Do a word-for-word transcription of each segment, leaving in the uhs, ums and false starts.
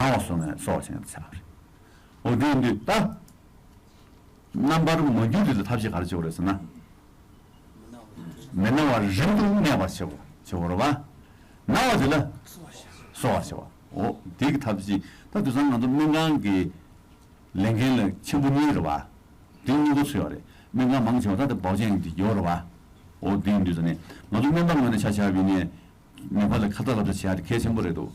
སོགས་སོང་ནས་སོགས་བྱས་ནས་ཚར་བ་རེད། འོ་དེ་ཡིན་དུས་ད། རྣམ་པར་མ་གྱུར་དེ་ལ་ཐབས་ཤེས་ག་རེ་བྱེད་དགོས་རེད་ཟེར་ན། མི་སྣང་བར་རིང་དུ་གནས་པར་བྱེད་དགོས་བྱེད་དགོས་རེད་བ། སྣང་བ་དེ་ལ་གསོ་བར་བྱེད་པ། འོ་དེ་གི་ཐབས་ཤེས་ད་དུས་སང་ང་ཚོ་སྨན་ཁང་གི་ལས་འགན་ལ་ཆེན་པོ་གཉིས་རེད་བ། དེ་གཉིས་པོ་ཚུད་ཡོད་རེད། སྨན་ཁང་མང་ཆེ་བ་ད་དེ་བའོ་ཅན་དེ་ཡོད་རེད་བ། འོ་དེ་ཡིན་དུས་ཙང་ནས་ང་ཚོ་སྨན་པ་ངོས་ནས་ཆ་བཞག་པ་ཡིན་ནའི། ནད་པ་ལ་ཁ་ཏ་ལབ་ཏ་བྱེད་ཡ་དེ་གལ་ཆེན་པོ་རེད་འདུག་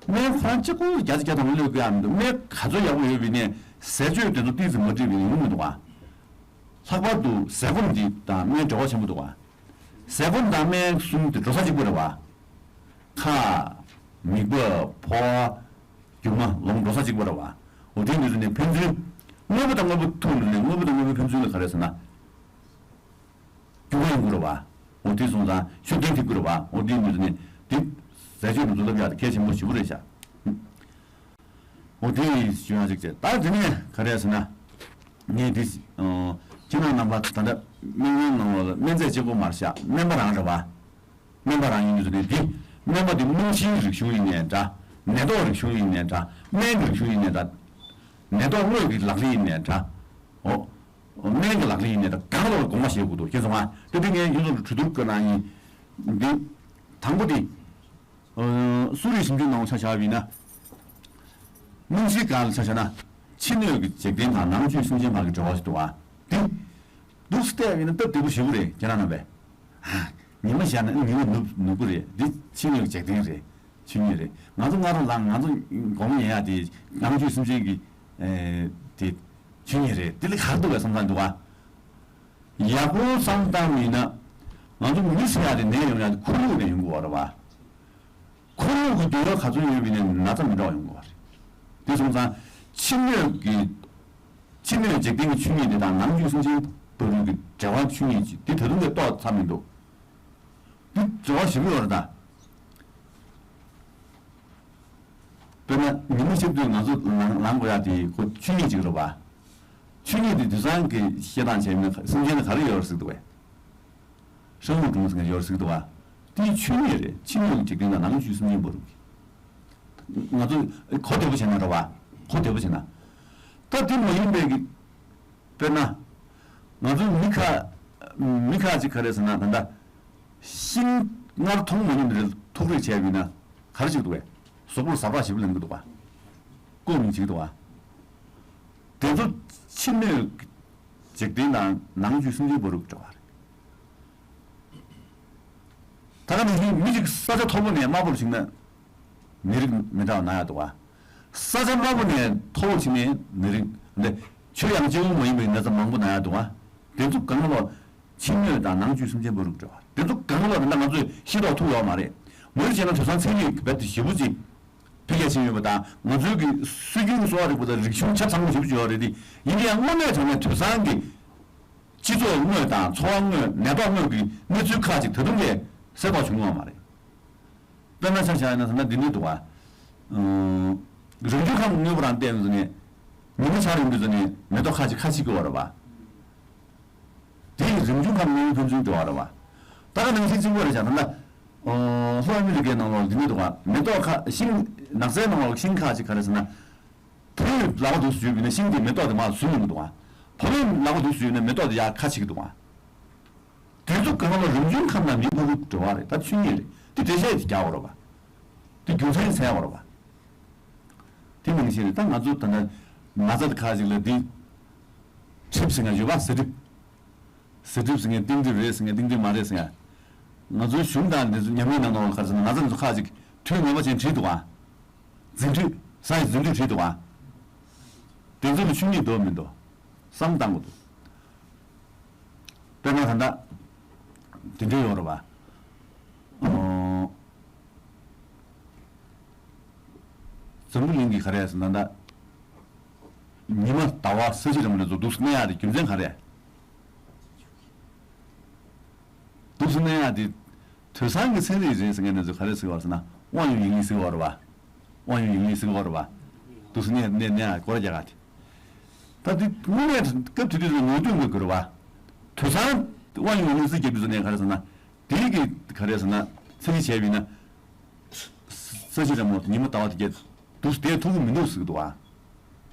སྨན་ཁང་གཅིག་པོ་བརྒྱ་ཆ་བརྒྱ་ཐམ་པ་གློད་དགོས་ཡ་མི་འདུག་སྨན་ག་ཚོད་ཡག་པོ་ཡོད་པ་ཡིན་ནའི་ཟས་སྤྱོད་དེ་ཚོ་ཏོག་ཙམ་མ་འགྲིག་པ་ཡིན་ན་ཡོང་མི་འདུག་ག་ལྷག་པར་དུ་ཟས་སྐོམ་འདི་དང་སྨན་འབྲེལ་བ་ཆེན་པོ་འདུག་ག་ཟས་སྐོམ་དང་སྨན་གསུམ་དེ་འགྲོ་ས་གཅིག་པོ་རེད་བ། ཁ། མིད་པ། ཕོ་བ། རྒྱུ་མ་ལོང་འགྲོ་ས་གཅིག་པོ་རེད་བ། འོ་དེ་ནི་ནི་ཕན་ཚུན། དངོས་པོ་དང་དངོས་པོ་ཐུག་ནས་ནི་དངོས་པོ་དང་དངོས་པོའི་ཕན་ཚུན་ལ་ག་རེ་ཟེར་ན། རྒྱུ་མ་ཡོང་གི་རེད་བ། འོ་དེ་སོང་ཙང་ཤུགས་ལྡན་ཐེབས་ཀྱི་རེད་བ། འོ་དེ་ནི་ནི་དེ། ཟས་སྤྱོད་དུ་འཛུལ་ལབ་ཡག་དེ་གལ་ཆེན་པོ་ཞེ་པོ་རེད་ཤག་འོ་དེ་ཞུ་ཡག་ཅིག་བྱས། ད་དེ་ནས་ག་རེ་ཟེར་ན། ངས་འདི། ཁྱེད་རང་རྣམ་པ་ད་ལྟ་སྨན་ཁང་ནང་ལ་སྨན་རྫས་གཅིག་པོ་མ་རེད་ཤག་སྨན་པ་རང་རེད་བ། སྨན་པ་རང་ཡིན་དུས་ནས་འདི། སྨན་པ་འདི་རྨང་གཞིའི་རིག་གཞུང་ཡིན་ནའི་འདྲ། ནད་ཐོག་རིག་གཞུང་ཡིན་ནའི་འདྲ། སྨན་གྱི་རིག་གཞུང་ཡིན་ནའི་འདྲ། ནད་ཐོག་དངོས་ཀྱི་ལག་ལེན་ཡིན་ནའི་འདྲ། འོ། སྨན་གྱི་ལག་ལེན་ཡིན་ནའི་འདྲ། གང་ལ་དགོངས་པ་བཞེས་དགོས་འདུག་ཁྱེད་ཚོ་ང་དེ་འདི་ངས་ཁྱེད་ཚོ་ལ་གྲོས་བསྡུར་བཀོད་གནང་ཡིན། འདི། དང་པོ་འདི། སུ་རིག་ཞིབ་འཇུག་གནང་བ་ཆ་བཞག་པ་ཡིན་ན། རྨང་གཞིའི་སྒང་ལ་ཆ་བཞག་ན། ཕྱི་སྣོད་ཀྱི་འཇིག་རྟེན་དང་ནང་བཅུད་སེམས་ཅན་བར་གྱི་འབྲེལ་བ་ཞིག་འདུག་ག་འདི། འདུག་སེ་བལྟས་པ་ཡིན་ན་སྟབས་བདེ་པོ་ཞེ་པོ་རེད་ཁྱེད་རང་རྣམ་པས། ཉི་མ་ཤར་ན་ཉི་མ་ནུབ་ནུབ་པོ་རེད། འདི་ཕྱི་སྣོད་ཀྱི་འཇིག་རྟེན་རེད། ཆོས་ཉིད་རེད། ང་ཚོ་སྔ་དྲོ་ལངས་ང་ཚོ་དགོང་མོ་ཉལ་ཡག་དེ་ནང་བཅུད་སེམས་ཅན་གྱི། དེ། ཆོས་ཉིད་རེད། དེ་ལས་ག་རེ་འདུག་གས་བསམ་བསམ་འདུག་ག་ཡག་པོ་བསམ་བཏང་མིན་ན། ང་ཚོ་མི་ཟེར་ཡག་དེ་ནད་ཡོང་ཡག་དེ་ཁོར་ཡུག་ནས་ཡོང་གི་ཡོད་རེད་བ། ཁོར་ཡུག་གི་འདུ་བ་ག་ཚོད་ཡོད་པ་ཡིན་ནའི་ན་ཚ་མི་འདྲ་བ་ཡོང་གི་ཡོད་རེད། དེ་སོང་ཙང་། ཕྱི་སྣོད་ཀྱི། ཕྱི་སྣོད་འཇིག་རྟེན་གྱི་ཆོས་ཉིད་དེ་དང་ནང་བཅུད་སེམས་ཅན་བར་དུ་གི་འབྲེལ་བ་ཆོས་ཉིད་ཅིག་དེ་ད་དུང་ལས་རྟོགས་ཚར་མི་འདུག་འདི་འབྲེལ་བ་ཞིབ་ཡོད་རེད་ད། དཔེར་ན་ཉི་མ་ཤར་དུས་ང་ཚོ་ལངས་ལངས་དགོས་ཡག་དེ་ཁོ་ཆོས་ཉིད་ཅིག་རེད་བ། ཆོས་ཉིད་དེ་དུས་སང་གི་བཤད་སྟངས་བྱས་ན་སེམས་ཅན་ལ་ག་རེ་ཡོད་རེད་ཟེར་འདུག་བས། ཧྲང་ཧུ་ཀྲུང་ཟེར་མཁན་ཡོད་རེད་ཟེར་གི་འདུག་བ། དེ་ཆོས་ཉིད་རེད། ཕྱི་སྣོད་ཀྱི་འཇིག་རྟེན་དང་ནང་བཅུད་སེམས་ཅན་བར་དུ། ང་ཚོ་གོ་བདེ་པོ་བྱས་ན་རེད་བ། གོ་བདེ་པོ་བྱས་ན། ད་དེ་མ་ཡིན་པའི་གི་དཔེར་ན། ང་ཚོ་མི་ཁ། མི་ཁ་ཅིག་ག་རེ་ཟེར་ན་ད་ལྟ། ཤིང་མངར་མཐོང་མ་མྱོང་མི་རེ་ཐུག་རེག་བྱས་པ་ཡིན་ན་ག་རེ་བྱེད་ཀྱི་འདུག་བས། གཟུགས་པོར་ཟ་འཕྲོག་ཞེ་པོ་ལེན་གྱི་འདུག་བ། ལྐོག་མིན་བྱེད་ཀྱི་འདུག་བ། དེ་ཚོ་ཕྱི་སྣོད་འཇིག་རྟེན་དང་ནང་བཅུད་སེམས་ཅན་བར་དུ་འབྲེལ་བ་རེད། ད་ག་ནང་བཞིན་མི་གཅིག་ས་ཆ་མཐོ་པོ་ནས་དམའ་པོར་ཕྱིན་ན། ནད་རིགས་མི་འདྲ་བ་ན་ཡག་འདུག་བ། ས་ཆ་དམའ་པོ་ནས་མཐོ་བོར་ཕྱིན་ནས་ནད་རིགས་འདི་ཆོས་ཡང་སྐྱེ་བོ་མ་ཡིན་པའི་ན་ཚ་མང་པོ་ན་ཡག་འདུག་བ། དེ་ཚོ་གང་ལ་ཕྱི་སྣོད་དང་ནང་བཅུད་སེམས་ཅན་བར་དུ་འབྲེལ་བ། དེ་ཚོ་གང་ལ་ད་ང་ཚོས་ཤེས་རྟོགས་ཐུབ་ཡོད་མ་རེད། མོས་བྱས་ན་དེང་སང་ཚན་རིག་རྦད་དེ་ཞེ་པོ་ཅིག་འཕེལ་རྒྱས་ཕྱིན་ཡོད་པ་དང་ང་ཚོའི་གི་སྲོལ་རྒྱུན་གསོ་བ་རིག་པ་དང་རིག་གཞུང་ཆ་ཚང་པོ་ཞེ་པོ་ཅིག་ཡོད་རེད་དེ། ཡིན་ནའང་དངོས་གནས་དྲང་གནས་དེང་སང་གི་སྤྱི་ཚོགས་དངོས་དང་འཚོ་བ་དངོས་ནད་པ་དངོས་ཀྱི་གནས་ཚུལ་ཁག་ཅིག་ད་དུང་ལས་གསལ་རྟོགས་བྱུང་ཡོད་མ་རེད། དཔེར་ན་ཆ་བཞག་ཡིན་ན་ད་ལྟ་འདི་འདྲ་འདུག་བ། རང་བྱུང་ཁམས་དངོས་པོ་རང་བལྟས་ཡོང་དུས་ནས། ཉི་མ་ཆར་ཡོང་དུས་ནས་མེ་ཏོག་ཁ་ཅིག་ཁ་ཕྱེ་གི་ཡོད་རེད་བ། དེ་ཡི་རང་བྱུང་ཁམས་དངོས་པོའི་ཕན་ཚུན་འབྲེལ་བ་རེད་བ། ད་ག་ནང་བཞིན་གཅིག་པོ་རེད་བཞག་ད་ལྟ། ལྷོ་ཨ་མི་རི་ཀའི་ནང་ལོགས་འདི་འདྲ་འདུག་བ། མེ་ཏོག་ཁ་ཤིང་ནགས་ཚལ་ནང་ལོགས་ཤིང་ཁ་ཅིག་ག་རེ་ཟེར་ན། ཕོ་མོས་ལག་པ་འདུག་སེ་འཇུས་པ་ཡིན་ན་ཤིང་དེ་མེ་ཏོག་དེ་མར་ཟུག་ཡོང་གི་འདུག་བ། བུ་མོས་ལག་པ་འདུག་སེ་འཇུས་ན་མེ་ཏོག་དེ་ཡར་ཁ་ཕྱེ་གི་འདུག་བ། དེ་ཚོ་གང་ལ་རང་བྱུང་ཁམས་དང་མི་བར་དུ་འབྲེལ་བ་རེད། ད་ཆོས་ཉིད་རེད། དེ་འགྲེལ་བཤད་ཅིག་རྒྱག་དགོས་རེད་བ། དེ་རྒྱུ་མཚན་འཚོལ་དགོས་རེད་བ། དེ་ནང་བཞིན་རེད། ད་ང་ཚོ་ད་ལྟ་ན་ཚ་ཁག་ཅིག་ལ་འདི་གྲིབ་ཟེར་མཁན་ཡོད་པ། གཟའ་གྲིབ། གཟའ་གྲིབ་ཟེར་མཁན་གཏིང་གྲིབ་རེད་ཟེར་མཁན་གཏིང་གྲིབ་མ་རེད་ཟེར་མཁན། ང་ཚོའི་གཞུང་དང་འདི་ཚོ་ཉམས་ལེན་ནང་ནང་ལ་ག་རེ་ཟེར་ན་ན་ཚ་འདི་ཚོ་ཁག་ཅིག་འཁྲུད་ངེས་པ་ཅན་བྲིས་འདུག་ཨ། རྫུ་འཕྲུལ། ས་ཡི་རྫུ་འཕྲུལ་བྲིས་འདུག་ཨ། དེ་ཚོ་ལ་ཆོས་ཉིད་འདུག་མི་འདུག་བསམ་བཏང་དགོས་འདུག་དཔེར་ན་ད་ལྟ་དེ་འདྲ་ཡོད་རེད་བ། ཨོ། འཛམ་བུ་གླིང་གི་ག་རེ་ཟེར་ན་ད། ཉི་མ་ཟླ་བ་ས་གཞི་རིམ་ལ་ཚོ་འདུག་སེ་གནས་ཡག་དེ་རྒྱུ་མཚན་ག་རེ། འདུག་སེ་གནས་ཡག་དེ། དུས་སང་གི་ཚན་རིག་རེད་ཟེར་མཁན་དེ་ཚོ་ག་རེ་ཟེར་བ་ཟེར་ན་དབང་ཡོད་ཡིན་ལུགས་ཟེར་བ་རེད་བ། དབང་ཡོད་ཡིན་ལུགས་ཟེར་བ་རེད་བ། འདུག་སེ་གནས་གནས་གནས་ཡག་སྐོར་རྒྱག་ག་དེ། ད་དེ་དངོས་གནས་སྐབས་དེ་དུས་ལ་ངོས་འཛིན་དགོས་ཀྱི་རེད་བ། དུས་སང་དབང་ཡོད་ཡིན་ལུགས་ཟེར་རྒྱབ་དུས་ཚོ་ནས་ག་རེ་ཟེར་ན། དེའི་གི་ག་རེ་ཟེར་ན། ཚད་གཞི་བྱས་པ་ཡིན་ན། ས་གཞི་རིམ་ལ་ཉི་མ་ཟླ་བ་དེ་གས། འདུག་བསྡད་ཐུབ་ཀྱི་མི་འདུག་ཟེར་གྱི་འདུག་ཨ།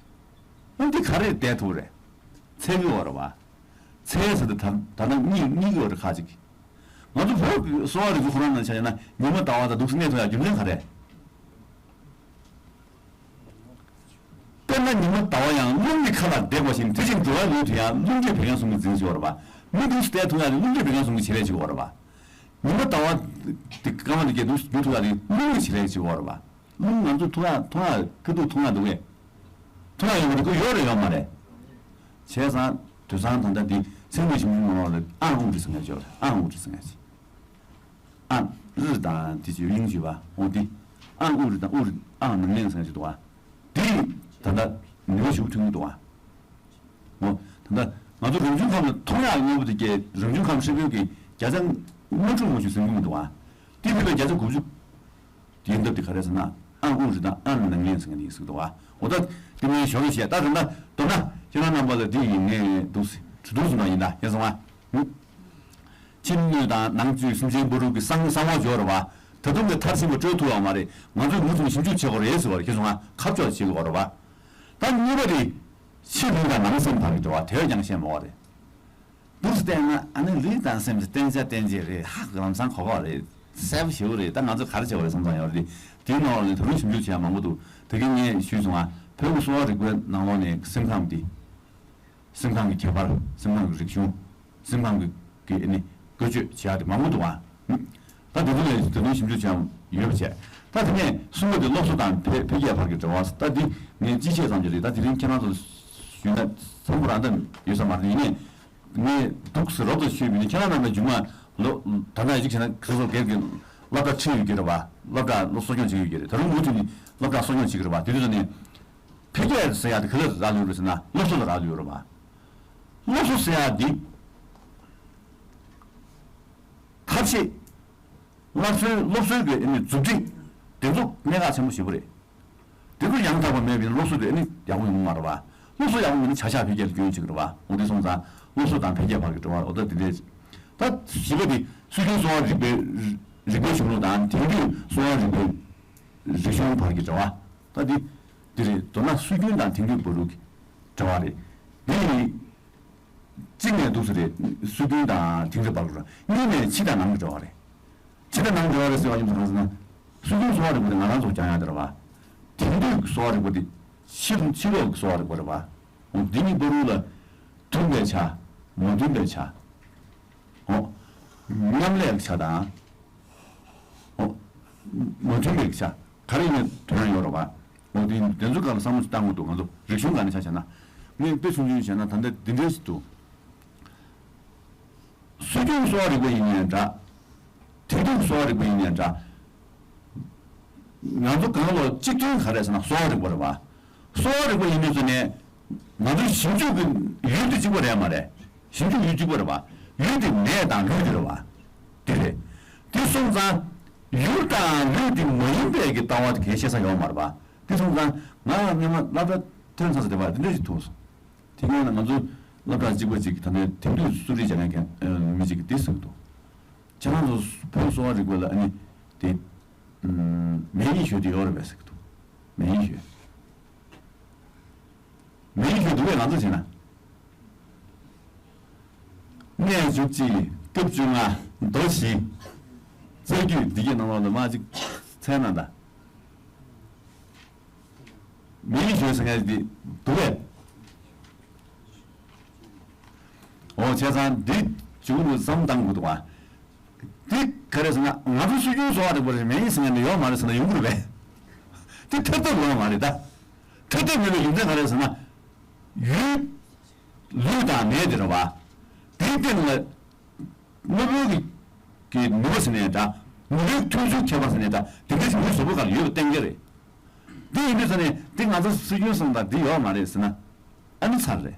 ཨ་འདི་ག་རེ་བསྡད་ཐུབ་རེད། འཚོལ་གྱི་ཡོད་རེད་བ། འཚོལ་ཟེར་དུས་ད་ད་ནང་གཉིས་གཉིས་ཀྱི་ཡོད་རེད་ཁ་ཅིག་ང་ཚོ་བོད་ཀྱི་གསོ་བ་རིག་པའི་ཁོ་རང་ནང་ཆ་བཞག་ན་ཉི་མ་ཟླ་བ་དང་འདུག་སེ་གནས་ཐུབ་ཡག་རྒྱུ་མཚན་ག་རེ། དཔེར་ན་ཉི་མ་ཟླ་བ་ཡང་རླུང་གི་ཁ་ལ་བསྡད་པ་བཞིན་དེ་བཞིན་འགྲོ་བ་ལུས་དེ་ཡང་རླུང་རྒྱུ་བད་ཀན་ཟུང་གིས་འཛིན་བྱེད་པ་རེད་པ། མི་འདུག་སེ་བསྡད་ཐུབ་ཡག་དེ་རླུང་རྒྱུ་བད་ཀན་ཟུང་གིས་བྱེད་ལས་བྱེད་པ་རེད་པ། ཉི་མ་ཟླ་བ་དེ་སྐར་མ་དེ་གས་འདུག་སེ་རྒྱུ་ཐུབ་ཡག་དེ་རླུང་གིས་བྱེད་ལས་བྱེད་པ་རེད་པ། རླུང་ང་ཚོ་ཐུབ་ཡག་ཐུབ་ཡག་ཁ་ཐུག་ཐུབ་ཡག་འདུག་གས། ཐུབ་ཡག་ཡོད་མ་རེད། ཁོ་ཡོད་རེད་ཡོད་མ་རེད། བྱས་ཙང་དུས་སང་ད་ལྟ་འདི་ཚན་རིག་ཞིབ་འཇུག་གནང་བ་ལ་ཨང་ཨུ་རི་ཟེར་མཁན་ཅིག་ཡོད་རེད། ཨང་ཨུ་རི་ཟེར་མཁན་ཅིག་ཨང་རི་དང་དེ་ཅིག་དབྱིན་ཇི་བ་འོ་དེ། ཨང་ཨུ་རི་དང་ཨུ་རི་ཨང་ནང་ལེན་ཟེར་མཁན་ཅིག་འདུག་བ། དེ་ད་ལྟ་ནུས་པ་ཞེ་པོ་ཐོན་གྱི་འདུག་བ། འོ་ད་ལྟ་ང་ཚོ་རང་བྱུང་ཁམས་ལ་མཐོང་ཡག་དངོས་པོ་དེ་གས་རང་བྱུང་ཁམས་ཧྲིལ་པོའི་གི་བརྒྱ་ཆ་ལྔ་བཅུ་ལྔ་བཅུ་ཟིན་གྱི་མི་འདུག་བ། དེ་ཕུད་པའི་བརྒྱ་ཆ་དགུ་བཅུ། དེའི་འདབས་དེ་ག་རེ་ཟེར་ན་ཨང་ཨུ་རི་དང་ཨང་ནང་ལེན་ཟེར་མཁན་དེ་ཡིན་ཟེར་གྱི་འདུག་བ། འོ་ད་དེ་མིན་ཞོར་ལ་བཤད་ད་དེ་འདྲ་མདོར་ན་ཁྱེད་རང་རྣམ་པ་ལ་དེ་ཡིན་ངེས་འདུག་ཟེར་འདུག་ཟེར་མ་ཡིན་ད་ཡིན་སོང་བ། ཕྱི་སྣོད་དང་ནང་བཅུད་སེམས་ཅན་བར་དུ་གི་གསང་གསང་བ་འཇོག་རེད་བ། ད་དུང་གི་མཐར་ཕྱིན་པ་སྤྲོད་ཐུབ་ཡོད་མ་རེད། ང་ཚོས་མུ་མཐུད་ཞིབ་འཇུག་བྱེད་དགོས་རེད་ཟེར་བ་རེད། ཁྱེད་ཚོ་ང་ཁ་ཕྱོགས་བྱེད་དགོས་རེད་བ། ད་གཉིས་པ་དེ་ཕྱི་ལུས་དང་ནང་སེམས་བར་གྱི་འབྲེལ་བ་དེ་བས་ཀྱང་བཤད་མ་དགོས་རེད། འདུག་སེ་བལྟས་ན་ཨ་ནི་ལུས་དང་སེམས་ཀྱི་བསྟན་བྱ་བསྟན་བྱེད་རེད། ཧ་ལམ་སང་གོ་གོ་རེད། གསལ་པོ་ཞེ་པོ་རེད། ད་ང་ཚོས་ག་རེ་བྱེད་དགོས་རེད་བསམ་བསམ་ཡོད་རེད། དེའི་ནང་ལ་ནི་ད་རུང་ཞིབ་འཇུག་བྱེད་ཡ་མང་པོ་འདུག་ད་གིན་ངས་ཞུས་སོང་ང་བོད་ཀྱི་གསོ་བ་རིག་པའི་ནང་ལོགས་ནས་སེམས་ཁམས་འདི། སེམས་ཁམས་ཀྱི་ཁྱད་པར། སེམས་ཁམས་ཀྱི་རིག་གཞུང་། སེམས་ཁམས་ཀྱི་ཀྱི་ཨ་ནི་བཀོལ་སྤྱོད་བྱེད་ཡ་དེ་མང་པོ་འདུག་ཨ། ད་དེ་ཚོ་ལས་དེ་ཚོའི་ཞིབ་འཇུག་བྱས་ཡོད་པ་བྱས། ད་དེ་ནས་གསུམ་པ་དེ་སློབ་གསོ་དང་འཕེལ་འཕེལ་རྒྱས་བར་གྱི་འབྲེལ་བ། ད་འདི་ངས་སྤྱི་བཤད་ཙམ་ཞིག་རེད། ད་དེ་རིང་ཁྱེད་རང་ཚོ་ཞུས་ན་བསམ་བློ་རང་དང་ཡོད་ས་མ་རེད། ཡིན་ནའི་ངས་འདུག་སེ་རོབ་ཙམ་ཞུས་པ་ཡིན་ན་ཁྱེད་རང་རྣམ་པས་རྒྱུན་མ་ལོ་ད་ལྟ་ཡིག་ཆ་ན་ཁ་སང་སྒེར་གྱི་སློབ་གྲྭ་ཁྲིད་ཡོད་ཀྱི་རེད་བ། སློབ་གྲྭ་སློབ་གསོ་སྐྱོང་བྱེད་ཡོད་ཀྱི་རེད། ད་རུང་མུ་མཐུད་ནས་སློབ་གྲྭ་གསོ་སྐྱོང་བྱེད་ཀྱི་རེད་བ། དེ་དུས་ཙམ་ནས། འཕེལ་རྒྱས་ཟེར་ཡག་དེ་ག་ལ་རག་ལུས་རེད་ཟེར་ན་སློབ་གསོ་ལ་རག་ལུས་ཡོད་རེད་བ། སློབ་གསོ་ཟེར་ཡག་འདི་ཐབས་ཤེས། སློབ་གསོའི་སློབ་གསོའི་གི་ཨ་ནི་མཛུབ་ཁྲིད་དེ་ཚོ་གནད་འགག་ཆེན་པོ་ཞེ་པོ་རེད། དེ་ཚོ་ཡང་དག་པ་མེད་པ་ཡིན་ན་སློབ་གསོ་དེ་ཨ་ནི་ཡག་པོ་ཡོང་གི་མ་རེད་བ། སློབ་གསོ་ཡག་པོ་ཡོང་ན་བྱ་གཞག་འཕེལ་རྒྱས་ལ་སྐྱོན་ཡོང་བྱེད་ཀྱི་རེད་བ། འོ་དེ་སོང་ཙང་སློབ་གསོ་དང་འཕེལ་རྒྱས་བར་གྱི་འབྲེལ་བ་འོ་ད་དེ་འདྲས། ད་བཞི་པ་དེ་སྲོལ་རྒྱུན་གསོ་བ་རིག་པའི་རིག་པའི་གཞུང་ལུགས་དང་དེང་དུས་གསོ་བ་རིག་པའི་རིག་གཞུང་བར་གྱི་འབྲེལ་བ། ད་འདི་འདི་རེད། མདོར་ན་སྲོལ་རྒྱུན་དང་དེང་དུས་བར་དུ་གི་འབྲེལ་བ་རེད། འདི་ནི་གཅིག་ནས་འདུག་སེ་རེད། སྲོལ་རྒྱུན་དང་དེང་རབས་བར་དུ་རེད། གཉིས་ནས་ཕྱི་དང་ནང་གི་འབྲེལ་བ་རེད། ཕྱི་དང་ནང་འབྲེལ་བ་རེད་ཟེར་བ་ཡིན་ཙང་གང་ཟེར་ན། སྲོལ་རྒྱུན་གསོ་བ་རིག་པ་དེ་ང་རང་ཚོ་སྦྱང་ཡག་དེ་རེད་བ། དེང་དུས་ཀྱི་གསོ་བ་རིག་པ་དེ་ཕྱི་ཕྱི་ལོགས་ཀྱི་གསོ་བ་རིག་པ་རེད་བ། འོ་འདི་གཉིས་བར་དུ་ལ་མཐུན་པའི་ཆ། མ་མཐུན་པའི་ཆ། འོ། མཉམ་ལས་ཀྱི་ཆ་དང་། འོ། མ་མཐུན་པའི་ཆ། ག་རེ་ཡིན་ན་དོན་ཡོད་རེད་བ། འོ་དེ་དེ་ཚོ་སྒང་ལ་བསམ་བློ་ཞིག་བཏང་དགོས་འདུག་ང་ཚོ་རིག་གཞུང་སྒང་ནས་ཆ་བཞག་ན། ངས་དཔེ་ཆུང་ཆུང་བྱས་ན་ད་ལྟ་འདི་འདྲ་ཞིག་འདུག་སྲོལ་རྒྱུན་གསོ་བ་རིག་པ་ཡིན་ནའང་འདྲ། དེང་དུས་གསོ་བ་རིག་པ་ཡིན་ནའང་འདྲ། ང་ཚོ་གང་ལ་གཅིག་མཐུན་ག་རེ་ཟེར་ན་གསོ་བ་རིག་པ་རེད་བ། གསོ་བ་རིག་པ་ཡིན་དུས་ཙམ་ནས་ང་ཚོའི་ཞིབ་འཇུག་གི་ཡུལ་དེ་གཅིག་པ་རེད་མ་རེད། ཞིབ་འཇུག་ཡུལ་གཅིག་པ་རེད་བ། ཡུལ་དེ་ནད་དང་ལུད་དེ་རེད་བ། དེ་རེད། དེ་སོང་ཙང་ཡུལ་དང་ལུད་དེ་མ་ཡིན་པའི་གི་ལྟ་བ་དེ་གས་བཤད་ས་ཡོད་མ་རེད་བ། དེ་སོང་ཙང་ང་སྔོན་མ་སློབ་གྲྭ་ཐོན་ཚར་ས་དེ་བ་དེ་འདྲ་ཞིག་ཐུག་སོང་། དེ་སྔོན་ལ་ང་ཚོ་སློབ་གྲྭ་གཅིག་པ་གཅིག་གི་ད་ནས་དེང་དུས་གསོ་རིག་སྦྱང་མཁན་མཁན་མི་གཅིག་གིས་འདི་ཟེར་གྱི་འདུག་ཁྱེད་རང་ཚོ་བོད་གསོ་བ་རིག་པ་ལ་ཨ་ནི་དེ་མེ་ཡི་ཞོ་དེ་ཡོད་རེད་པས་ཟེར་གྱི་འདུག་མེ་ཡི་ཞོ། མེ་ཡི་ཞོ་འདུག་པས་ང་ཚོ་བྱས་ན། གནས་བཅུ་གཅིག་སྐབས་བཅོ་ལྔ་མདོ་བཞི། རྩ་རྒྱུད་འདི་གའི་ནང་ལོགས་ལ་མ་གཅིག་འཚལ་ན་ད། མེ་ཡི་ཞོ་ཟེར་མཁན་འདི་འདུག་པས། འོ་བྱས་ཙང་འདི་བྱུང་དུས་བསམ་བཏང་དགོས་འདུག་བ། འདི་ག་རེ་ཟེར་ན་ང་ཚོ་སྲོལ་རྒྱུན་གསོ་བ་རིག་པ་རེད། མེ་ཡི་ཟེར་མཁན་འདི་ཡོད་མ་རེད་ཟེར་ན་ཡོང་གི་རེད་པས། འདི་ཐར་ཐབས་ཡོད་མ་རེད་ད། ཐར་ཐབས་མེད་པའི་རྒྱུ་མཚན་ག་རེ་ཟེར་ན། ཡུལ། ལུད་དང་ནད་དེ་རེད་བ། དེའི་སྟེང་ལ། དངོས་པོའི་གི་གི་ནུས་པ་ཟེར་ནའང་འདྲ། ནུས་པའི་ཐོན་ཚུལ་ཁྱད་པར་ཟེར་ནའང་འདྲ། དེ་འདྲ་ཞིག་མི་གཟུགས་པོ་སྒང་ལ་ཡོད་པ་གཏན་འཁེལ་རེད། འདི་ཡིན་དུས་ཙ་ནས་འདི་ང་ཚོ་སྲོལ་རྒྱུན་སྲུང་དང་འདི་ཡོད་མ་རེད་ཟེར་ན། ཨ་ནི་ཚར་རེད།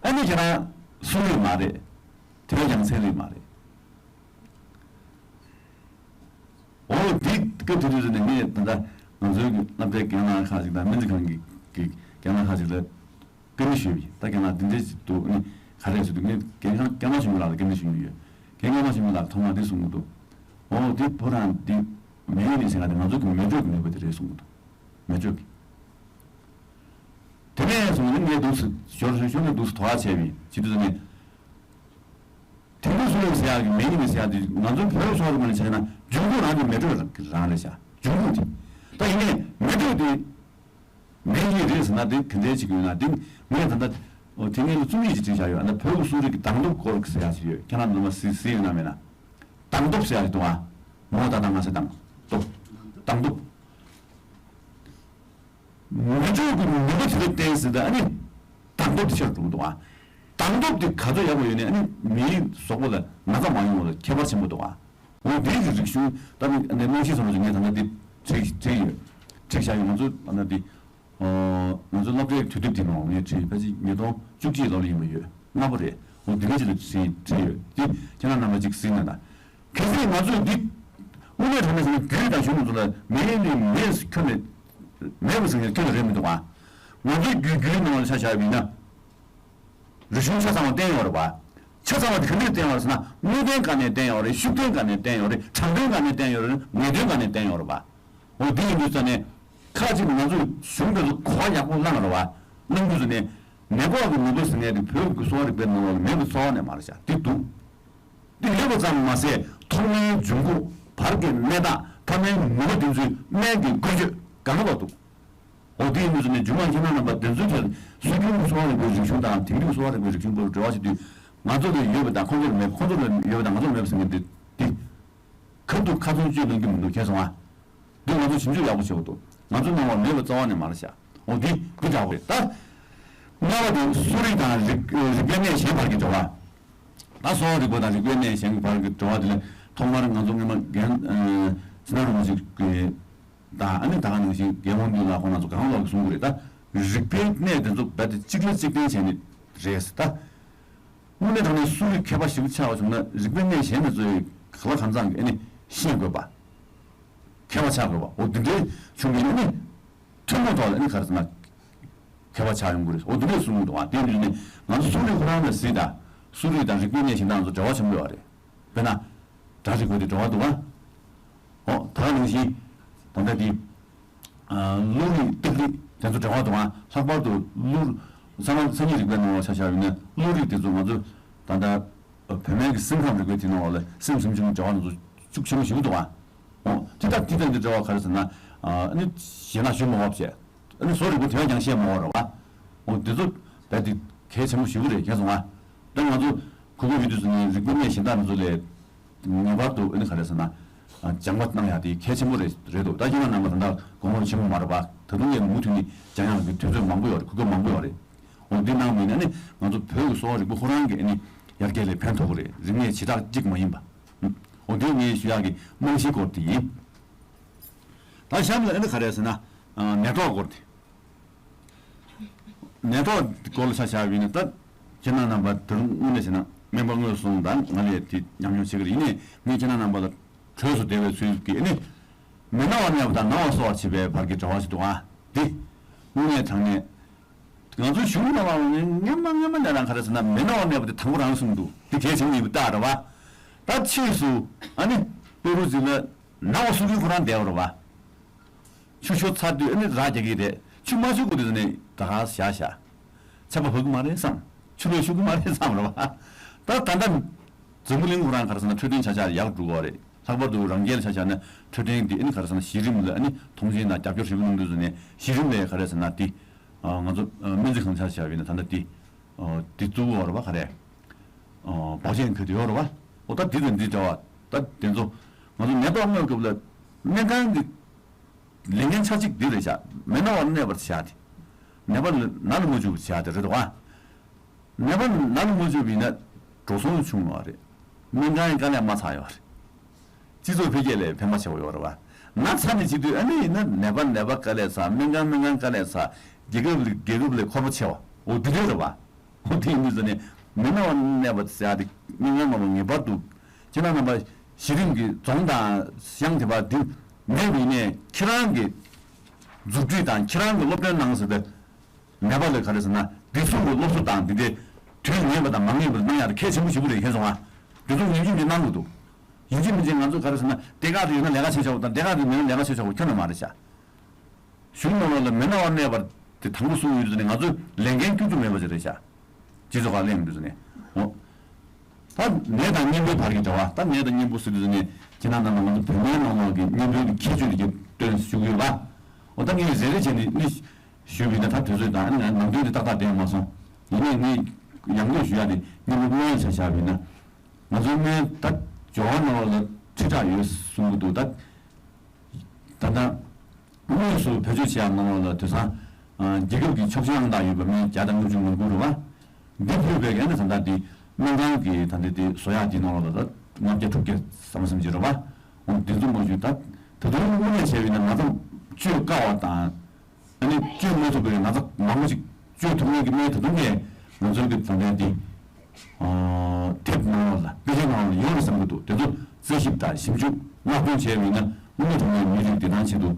ཨ་ནི་ཁྱེད་རང་སྲུང་ཡོད་མ་རེད། དེ་བས་ཀྱང་ཚན་རིག་མ་རེད། འོ་དེ་སྐབས་དེ་དུས་ཙ་ནས་ངས་ད་ལྟ་ང་ཚོའི་གི་སློབ་གྲྭའི་རྒན་ལགས་ཁག་ཅིག་དང་སྨན་རྩིས་ཁང་གི་གི་རྒན་ལགས་ཁག་ཅིག་ལ། བཀའ་འདྲི་ཞུས་པ་ཡིན། ད་རྒན་ལགས་འདི་འདྲ་ཞིག་འདུག་ནི་ག་རེ་ཟེར་དུས་ངས་རྒན་ཁང་སྐྱབས་མ་ཆེན་པོ་ལགས་ལ་བཀའ་འདྲི་ཞུ་མྱོང་ཡོད། རྒན་སྐྱབས་མ་ཆེན་པོ་ལགས་ཐོག་མར་འདི་གསུང་གི་འདུག་འོ་འདི་བོ་རང་འདི་མེ་ཡི་ནད་ཟེར་ཡག་དེ་ང་ཚོ་གི་མེ་དྲོད་ཀྱི་ནུས་པ་དེ་རེད་གསུང་གི་འདུག་མེ་སྒྱོགས་ཀྱི། དེ་ནས་བཟུང་ནས་ངས་འདུག་སེ་ཞོར་ཞོར་ཞོར་ནས་འདུག་སེ་དོ་བ་བྱས་པའི་བྱེད་དུས་ནས། དིང་རི་སུ་རི་ཟེར་ཡག་གི་མིང་ཡིན་ཟེར་ཡག་དེ་ང་ཚོའི་བོད་སོག་རིག་པ་ནས་བྱས་ན་འབྱུང་ཁུངས་རང་གི་མེ་དྲོད་རང་རེད་ཤག་འབྱུང་ཁུངས་དེ། ད་ཡིན་ནའི་མེ་དྲོད་དེ་མེ་ཡིས་རེད་ཟེར་ན་དེ་ག་འདྲའི་ཅིག་ཡོད་ན་དེ་ངས་ད་ལྟ་དེ་ངས་རྩོམ་ཡིག་ཅིག་བྲིས་བཞག་ཡོད། ཨ་ནི་བོད་ཀྱི་གསོ་རིག་གི་སྡང་སྟོབས་སྐོར་ཟེར་ཡག་ཅིག་ཡོད། ཁྱེད་རང་ཚོ་མ་གཟིགས་གཟིགས་ཡོད་ན་མེད་ན། སྡང་སྟོབས་ཟེར་ཡག་ཅིག་འདུག་ཨ། མོ་ད་ལྟ་ང་ཟེར་སྡང་སྟོབས། སྡང་སྟོབས། ངན་སྤྱོད་ཀྱི་ནུས་པ་དེ་ལ་བརྟེན་ཟེར་ད་ཨ་ནི་སྡང་སྟོབས་དེ་ཆེར་འགྲོ་གི་འདུག་ཨ། སྡང་སྟོབས་དེ་ག་ཚོད་ཡག་པོ་ཡོད་ནའི་ཨ་ནི་མིའི་གཟུགས་པོ་ལ་ན་ཚ་མ་ཡོང་བ་ལ་ཁྱད་པར་ཆེན་པོ་འདུག་ཨ། འོ་དེའི་གི་རིག་གཞུང་ད་ནི་གནས་རྨང་གཞི་བཟོ་འདྲ་ཅིག་ངས་ད་ལྟ་འདི་བྲིས་བྲིས་ཡོད། བྲིས་བཞག་ཡོད། ང་ཚོ་ཨ་ན་འདི་ང་ཚོ་སློབ་གྲྭའི་དུས་དེབ་འདི་ནང་ངས་བྲིས་ཕལ་ཆེར་ཉིས་སྟོང་བཅུ་གཅིག་ལོ་ལ་ཡིན་པ་ཡོད། སྔ་པོ་རེད། འོ་འདི་ག་ཅིག་ལ་བྲིས་བྲིས་ཡོད། འདི་ཁྱེད་རང་རྣམ་པ་ཅིག་གཟིགས་ན་ད། གལ་སྲིད་ང་ཚོས་འདི་དངོས་གནས་དྲང་གནས་བྱས་ན་རྒྱུད་དང་གཞུང་ཚོ་ལ་མེ་ནི་མེས་ཁྱོན་ནས་མེད་པ་ཟེར་མཁན་ཁྱོན་ནས་རེད་མི་འདུག་ཨ། ང་ཚོའི་རྒྱུད་རྒྱུད་ནང་ལ་ཆ་བཞག་པ་ཡིན་ན། རིག་གཞུང་ཆ་ཚང་བ་བསྟན་ཡོད་རེད་པ། ཆ་ཚང་བ་དེ་ག་འདྲས་བསྟན་ཡོད་རེད་ཟེར་ན་དངོས་བསྟན་སྒང་ནས་བསྟན་ཡོད་རེད། ཤུགས་བསྟན་སྒང་ནས་བསྟན་ཡོད་རེད། དྲང་དོན་སྒང་ནས་བསྟན་ཡོད་རེད། ངེས་དོན་སྒང་ནས་བསྟན་ཡོད་རེད་པ། འོ་དེ་ཡིན་དུས་ཙ་ནས་ཁ་ཅིག་ང་ཚོས་གཞུང་དེ་ཚོ་གོ་བ་ཡག་པོ་བླངས་རེད་པ། གནང་དུས་ཙ་ནས་མེ་འགོག་གི་ནུས་པ་ཟེར་མཁན་དེ་བོད་ཀྱི་གསོ་བ་རིག་པའི་ནང་ལོགས་ལ་མེད་པའི་རྩ་བ་ནས་མ་རེད་ཤག་དེ་འདུག་དེ་ཡོད་པ་ཙམ་མ་ཟད་ཐོག་མའི་འབྱུང་ཁུངས་བར་གྱི་གནས་སྟངས་ཐ་མའི་ནུས་པ་དེ་ཚོའི་སྨན་གྱི་འགུལ་སྐྱོད་གང་ལ་འདུག་འོ་དེ་ཡིན་དུས་ཙ་ནས་རྒྱུ་མ་ཁྱེད་རྣམ་པ་དེ་ཚོའི་གྲས་སྲོལ་རྒྱུན་གསོ་བ་རིག་པའི་རིག་གཞུང་དང་དེང་དུས་གསོ་བ་རིག་པའི་རིག་གཞུང་སྐོར་འབྲེལ་བ་བྱེད་དུས་ང་ཚོ་ལ་ཡོད་པ་དང་ཁོང་ཚོ་ལ་མེད། ཁོང་ཚོ་ལ་ཡོད་པ་དང་ང་ཚོ་ལ་མེད་པ་ཟེར་མཁན་དེ་དེ་ག་འདུག་ཁ་ཚོན་གཅོད་གནང་རྒྱུ་མི་འདུག་མཁྱེན་སོང་ཨ། འདི་ང་ཚོ་ཞིབ་འཇུག་ཡག་པོ་བྱེད་དགོས་འདུག་ང་ཚོ་ནང་ལ་མེད་པ་རྩ་བ་ནས་མ་རེད་ཤག་འོ་འདི་འདི་འདྲ་བོ་རེད་ད། ལྔ་པ་དེ་གསོ་རིག་དང་རིག་རིག་པའི་གནས་གཞན་བར་གྱི་འབྲེལ་བ། ད་གསོ་བ་རིག་པ་དང་རིག་པའི་གནས་གཞན་གྱི་བར་གྱི་འབྲེལ་བ་དེ་ལ་ཐོག་མར་ང་ཚོ་སྔོན་མ་རྒན་ཨ་ཟི་ན་རིན་པོ་ཆེ་གི་དང་ཨ་ནི་ད་ག་ནང་བཞིན་རྒན་དབང་འདུས་ལགས་ཁོང་རྣམ་ཚོ་གང་ལོག་གི་གསུང་གི་རེད་ད། རིག་པའི་གནས་དེ་ཚོ་རྦད་དེ་གཅིག་ལ་གཅིག་བརྟེན་བྱས་ནས་རེད་ད། དངོས་གནས་དྲང་གནས་གསོ་རིག་མཁས་པ་ཞིག་ཆགས་པ་བྱུང་ན་རིག་པའི་གནས་གཞན་དེ་ཚོའི་ག་ལ་གང་འཚམ་གྱི་ཨ་ནི་ཤེས་དགོས་པ། མཁས་པ་ཆགས་དགོས་པ། འོ་འདི་འདྲའི་བྱུང་བའི་ཨ་ནི་ཐུན་མོང་ཐོག་ལ་ཨ་ནི་ག་རེ་ཟེར་ན་མཁས་པ་ཆགས་ཡོང་གི་རེད། འོ་འདི་འདྲའི་གསུང་གི་འདུག་ཨ། དེ་འདྲ་ནི་ང་ཚོ་གསོ་རིག་ཁོ་རང་ལ་གཟིགས་དང་གསོ་རིག་དང་རིག་པའི་གནས་གཞན་དག་ཚོ་འབྲེལ་བ་ཆེན་པོ་ཡོད་རེད། དཔེར་ན། སྒྲ་རིག་པ་དེ་འབྲེལ་བ་འདུག་ག་འོ་ད་ག་ནང་བཞིན། ད་ལྟ་དེ། ཨ་གླུ་རིག་ཏིག་རིག་དེ་ཚོ་འབྲེལ་བ་འདུག་ག་ལྷག་པར་དུ་གླུ། ས་ན་སང་ཉིན་རིག་པའི་ནང་ལ་ཆ་བཞག་པ་ཡིན་ན་གླུ་རིག་དེ་ཚོ་ང་ཚོ་ད་ལྟ་བོད་སྨན་གྱི་སེམས་ཁམས་རིག་པའི་དེ་ནང་ལ་སེམས་སེམས་བྱུང་འབྲེལ་བ་དེ་ཚོ་ཤུགས་ཆེན་པོ་ཞིག་འདུག་ག་འོ་དེ་ལྟར་དེ་ལྟར་དེ་འབྲེལ་བ་ག་རེ་ཟེར་ན། ཨ་ནི་ཞེ་ན་ཞུ་མ་བབ་བྱས། ཨ་ནི་བཟོ་རིག་པ་དེ་བས་ཀྱང་བཤད་མ་བབ་རེད་བ། འོ་དེ་ཚོ་རྦད་དེ་གལ་ཆེན་པོ་ཞིག་རེད་མཁྱེན་སོང་ང་། ད་ང་ཚོ་གོ་སྐབས་ཡོད་དུས་ཙམ་ནས་རིག་པའི་གནས་གཞན་དག་ཚོ་ལས། ངེས་པར་དུ་ཨ་ནི་ག་རེ་ཟེར་ན། ཨ་སྦྱང་བ་གནང་ཡག་དེ་གལ་ཆེན་པོ་རེད་རེད་འདུག་ད་ཁྱེད་རང་རྣམ་པ་ད་ལྟ་དགོངས་པ་ཆེན་པོ་མ་རེད་པ། ད་དུང་ཡང་མུ་མཐུད་ནས་སྦྱང་ཡག་གི་དུས་ཚོད་མང་པོ་ཡོད་རེད། གོ་སྐབས་མང་པོ་ཡོད་རེད། འོ་འདི་གནང་བ་ཡིན་ན་ཨ་ནི་ང་ཚོ་བོད་ཀྱི་གསོ་བ་རིག་པ་ཁོ་རང་གི་ཨ་ནི་ཡར་རྒྱས་ལ་ཕན་ཐོགས་ཀྱི་རེད། རིག་གནས་བྱེ་བྲག་གཅིག་མ་ཡིན་པ། འོ་འདི་ངས་ཞུ་ཡག་གི་རྨང་གཞིའི་སྐོར་དེ་ཡིན། ད་གཤམ་ལ་ཨ་ནི་ག་རེ་ཟེར་ན། ཨ་ནད་ཐོག་སྐོར་དེ། ནད་ཐོག་སྐོར་ལ་ཆ་བཞག་པ་ཡིན་ན་ད། ཁྱེད་རྣམ་པ་དེ་རིང་དངོས་གནས་བྱས་ན་སྨན་པ་དངོས་སུ་སོང་དང་ང་ལས་དེ་ཉམས་མྱོང་བྱེད་ཀྱི་རེད། ཡིན་ནའི་ངས་ཁྱེད་རྣམ་པ་ལ་གྲོས་སུ་བདེ་བའི་ཚུལ་གྱིས་ནི། མི་ན་བར་གནས་པ་དང་ན་བ་གསོ་བར་བྱེད་པའི་བར་གྱི་འབྲེལ་བ་ཞིག་འདུག་ཨ། འདི། དངོས་གནས་དྲང་གནས། ང་ཚོའི་གཞུང་ནང་ལ་ནི་སྔན་མ་སྔན་མ་ནས་རང་ག་རེ་ཟེར་ན་མི་ན་བར་གནས་པ་དེ་དང་པོ་རང་གསུངས་འདུག་དེ་གལ་ཆེན་པོ་ཡིན་པ་ལྟ་རེད་བ། ད་ཕྱིས་སུ་ཨ་ནི་པེ་རུ་ཟི་ལ་ན་བ་གསོ་མཁན་ཁོ་རང་བསྡད་པ་རེད་བ། ཆུ་ཤོར་ཚར་དུས་ཨ་ནི་ར་རྒྱག་གི་རེད། ཆུ་མ་ཤོར་གོང་དུས་ནས་ད་ག་བཞག་བཞག་ཚད་པ་བབས་ཀྱི་མ་རེད་བསམ། ཆུ་ལོག་ཤོར་གྱི་མ་རེད་བསམ་རེད་བ། ད་ད་ལྟ་འཛམ་བུ་གླིང་ཁོ་རང་ག་རེ་ཟེར་ན་འཕྲོད་བསྟེན་ཆ་ཆ་ཡག་འགྲོ་གི་རེད། ལྷག་པར་དུ་རང་རྒྱལ་ཆ་ཆ་ནི་འཕྲོད་བསྟེན་འདི་ཨ་ནི་ག་རེ་ཟེར་ན་གཞི་རིམ་ལ་ཨ་ནི་མཐོང་ཆེན་དང་རྒྱབ་སྐྱོར་ཞེ་པོ་གནང་དུས་ནས་གཞི་རིམ་ལ་ག་རེ་ཟེར་ན་འདི་ང་ཚོ་སྨན་རྩིས་ཁང་ཆ་ཆ་བས་ན་ད་ལྟ་འདི་འདི་གཙོ་བོ་རེད་བ། ག་རེ་བག་ཆེན་ག་དུས་ཡོད་རེད་བ། འོ་ད་འདི་དང་འདི་འདྲ་བ་ད་དེ་ཚོ་ང་ཚོ་ནད་ཐོག་སྔོན་སྐབས་ལ་སྨན་ཁང་གི་ལས་འགན་ཆ་གཅིག་འདི་རེད་བཞག་མི་ན་བར་གནས་པར་བྱ་སྟེ། ནད་པ་ན་ལ་མ་འཇུག་བྱ་སྟེ་རེད་དོ། ནད་པ་ན་ལ་མ་འཇུག་པ་ཡིན་ན་འགྲོ་སོང་བྱུང་བ་རེད། སྨན་ཁང་ཡི་དཀའ་ལས་མ་ཚར་ཡོད་རེད། སྤྱི་ཚོགས་འཕེལ་རྒྱས་ལ་ཕན་པ་ཆེ་བ་ཡོད་རེད་བ། ན་ཚ་ནས་བྱེད་དུས་ཨ་ནི་ཡིན་ན་ནད་པ་ནད་པ་དཀའ་ལས་ཚ། སྨན་ཁང་སྨན་ཁང་དཀའ་ལས་ཚ། རྒྱལ་ཁབ་ལ་རྒྱལ་ཁབ་ལ་འཁོར་པོ་ཆེ་བ། འོ་འདི་འདྲ་རེད་བ། འོ་དེ་ཡིན་དུས་ཙ་ནས་མི་ན་བར་གནས་པར་བྱ་སྟེ་སྨན་ཁང་ནང་ལ་ངེས་པར་དུ་ཁྱེད་རང་རྣམ་པ་གཞི་རིམ་གྱི་རྫོང་དང་ཤང་དེ་བར་འདི་མེད་པ་ཡིན་ནའི་ཁྱེད་རང་གི་མཛུབ་ཁྲིད་དང་ཁྱེད་རང་གི་སློབ་སྟོན་གནང་ཟེར་ཏེ། ནད་པ་ལ་ག་རེ་ཟེར་ན་འདི་གསུང་གི་སློབ་གསོ་དང་འདི་འདྲའི་དུས་ངེས་པ་དང་མ་ངེས་པར་གནང་ཡག་གལ་ཆེན་པོ་ཞིག་རེད་མཁྱེན་སོང་ང་། འདི་ཚོ་ངེས་ཅན་གྱི་གནང་དགོས་འདུག་ཡིན་གཅིག་མིན་གཅིག་ང་ཚོ་ག་རེ་ཟེར་ན་སྡེ་ཁག་དེ་ཡོད་ན་ལས་ཀ་བྱེད་ཆོག་པ་དང་སྡེ་ཁག་དེ་མེད་ན་ལས་ཀ་བྱེད་ཆོག་པ་ཁྱོན་ནས་མ་རེད་ཤག་གཞུང་ནང་ལོགས་ལ་མི་སྣང་བར་གནས་པ་དེ་དང་པོ་གསུངས་ཡོད་དུས་ནས་ང་ཚོས་ལས་འགན་བསྐྱུར་རྒྱུ་མེད་པ་ཞིག་རེད་ཤག་སྤྱི་ཚོགས་ཁག་གླེང་དུས་ནས། འོ། ད་ནད་དང་གཉེན་པོའི་བར་གྱི་འབྲེལ་བ། ད་ནད་དང་གཉེན་པོ་ཟེར་དུས་ནས་ཁྱེད་རང་རྣམ་པ་ང་ཚོ་བོད་པའི་ནང་ལོགས་ཀྱི་གཉེན་པོའི་གི་ཁྱད་ཆོས་དེ་སྟོན་ཞུ་གི་ཡོད་པ། འོ་ད་ངས་རེ་རེ་བྱས་ནས་ནི་ཞུས་པ་ཡིན་ན་ད་དུས་ཚོད་དང་ནང་དོན་དེ་ཏག་ཏག་བསྡད་མ་སོང་། ཡིན་ནའི་ངས་ཡང་བསྐྱར་ཞུ་ཡ་དེ་གཉེན་པོ་སྔོན་ཆ་བཞག་པ་ཡིན་ན། ང་ཚོའི་སྔོན་ད་སྦྱོར་བ་ནང་ལོགས་ལ་ཁྲི་ཕྲག་ཡོད་གསུང་གི་འདུག་ད། ད་ལྟ་དངོས་སུ་བེད་སྤྱོད་བྱེད་ཡག་ནང་ལོགས་ལ་དེང་སང་རྒྱལ་ཁབ་ཀྱི་ཆོག་མཆན་ཨང་རྟགས་ཡོད་པ་མི་བརྒྱ་དང་ལྔ་བཅུ་ང་དགུ་རེད་བ། འདི་ཕུད་པའི་ཨ་ནི་ད་ལྟ་འདི་སྨན་ཁང་གི་ད་ལྟ་འདི་བཟོ་ཡག་འདི་ནང་ལོགས་ལ་ད་ལྔ་བརྒྱ་དྲུག་བརྒྱ་ཟམ་ཟིམ་ཅིག་རེད་བ། འོ་འདི་ཚོ་མ་ཞུ་ད་ད་དུང་དངོས་གནས་བྱས་པ་ཡིན་ན་ང་ཚོ་བཅོས་དཀའ་བ་དང་། ཨ་ནི་བཅོས་མ་ཐུབ་པའི་ན་ཚ་མང་པོ་ཞིག་བཅོས་ཐུབ་མཁན་གྱི་སྨན་ད་དུང་ངས་ང་ཚོའི་གི་ད་ལྟའི་འདི་དེབ་ནང་ལ་དཔེ་ཆ་ནང་ལ་ཡོད་རེད་བསམ་གྱི་འདུག་དེ་ཚོ་རྩད་ཞིབ་དང་ཞིབ་འཇུག་མངགས་ཐོན་བྱས་པ་ཡིན་ན་དངོས་གནས་དྲང་གནས་མི་རིགས་བདེ་ཐང་ཆེད་དུ་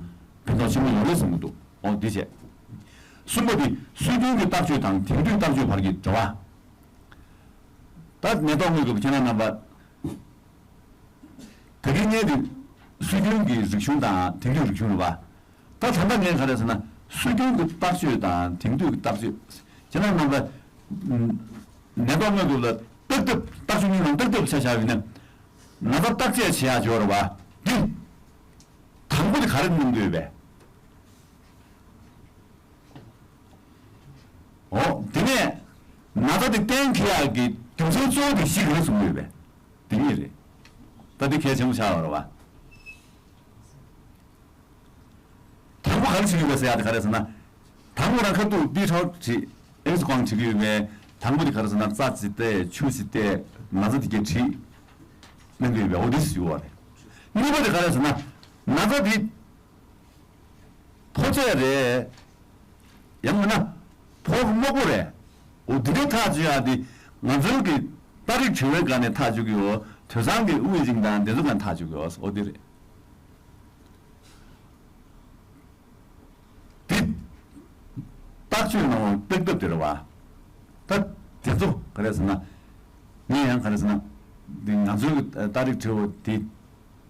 ཕན་ཐོགས་ཆེན་པོ་ཡོད་རེད་བསམ་གྱི་འདུག་འོ་འདི་བྱས། གསུམ་པ་འདི་སྲོལ་རྒྱུན་གྱི་བརྟག་དཔྱད་དང་དེང་དུས་བརྟག་དཔྱད་བར་གྱི་འབྲེལ་བ། ད་ནད་ཐོག་དངོས་སྐབས་ཁྱེད་རང་རྣམ་པ། ད་གིན་ངས་དེ་སྲོལ་རྒྱུན་གྱི་རིག་གཞུང་དང་དེང་དུས་རིག་གཞུང་རེད་བ། ད་ད་ལྟ་ངས་ག་རེ་ཟེར་ན་སྲོལ་རྒྱུན་གྱི་བརྟག་དཔྱད་དང་དེང་དུས་ཀྱི་བརྟག་དཔྱད། ཁྱེད་རང་རྣམ་པ་ནད་ཐོག་དངོས་སྐབས་ལ་བརྟག་ཐབས་བརྟག་དཔྱད་གཉིས་ནང་བརྟག་ཐབས་ཆ་བཞག་ཡིན་ན། ན་ཚ་བརྟག་དཔྱད་བྱེད་ཡག་འབྱོར་བ་འདི་དང་པོ་དེ་ག་རེ་གནང་དགོས་པས། འོ། དེ་ནས་ན་ཚ་དེ་གཏན་འཁེལ་ཡག་གི་རྒྱུ་མཚན་གཙོ་བོ་དེ་གཞི་ག་རེ་བཟུང་ཡོད་པས། དེ་གཉིས་རེད། ད་དེ་གལ་ཆེན་པོ་ཆགས་ཡོད་རེད་བ། དང་པོ་ག་རེ་བྱེད་ཀྱི་ཡོད་པས་ཟེར་ཡག་དེ་ག་རེ་ཟེར་ན། དང་པོ་རང་ཁ་ཐུག་པི་ཁྲའོ་བྲིས། ཨེག་སི་ཀོང་བྲིས་ཀྱི་ཡོད་པས། དང་པོ་དེ་ག་རེ་ཟེར་ན་རྩ་ཅིག་བལྟས། ཆུ་ཅིག་བལྟས། ན་ཚ་དེ་གས་བྲིས། གནང་གི་ཡོད་པས། འོ་དེ་ཞུ་བ་རེད། གཉིས་པ་དེ་ག་རེ་ཟེར་ན། ན་ཚ་དེ། ཕོ་ཚོད་རེད། ཡང་མིན་ན། ཕོ་རྨོག་པོ་རེད། འོ་འདི་འདྲའི་ཐག་གཅོད་ཡག་དེ་ང་ཚོའི་གི་ཏ་རིག་དྲི་བའི་སྒང་ནས་ཐག་གཅོད་ཀྱི་ཡོད། དེང་སང་གི་དབུགས་འབྱིན་དང་དེ་ཚོ་སྒང་ཐག་གཅོད་ཀྱི་ཡོད། འོ་འདི་རེད། འདི་བརྟག་དཔྱད་གནང་བའི་བརྟག་ཐབས་དེ་རེད་བ། ད་དེ་ཚོ་ག་རེ་ཟེར་ན། ངས་ཡང་ག་རེ་ཟེར་ན། འདི་ང་ཚོའི་གི་ཏ་རིག་དྲི་བ་དེ།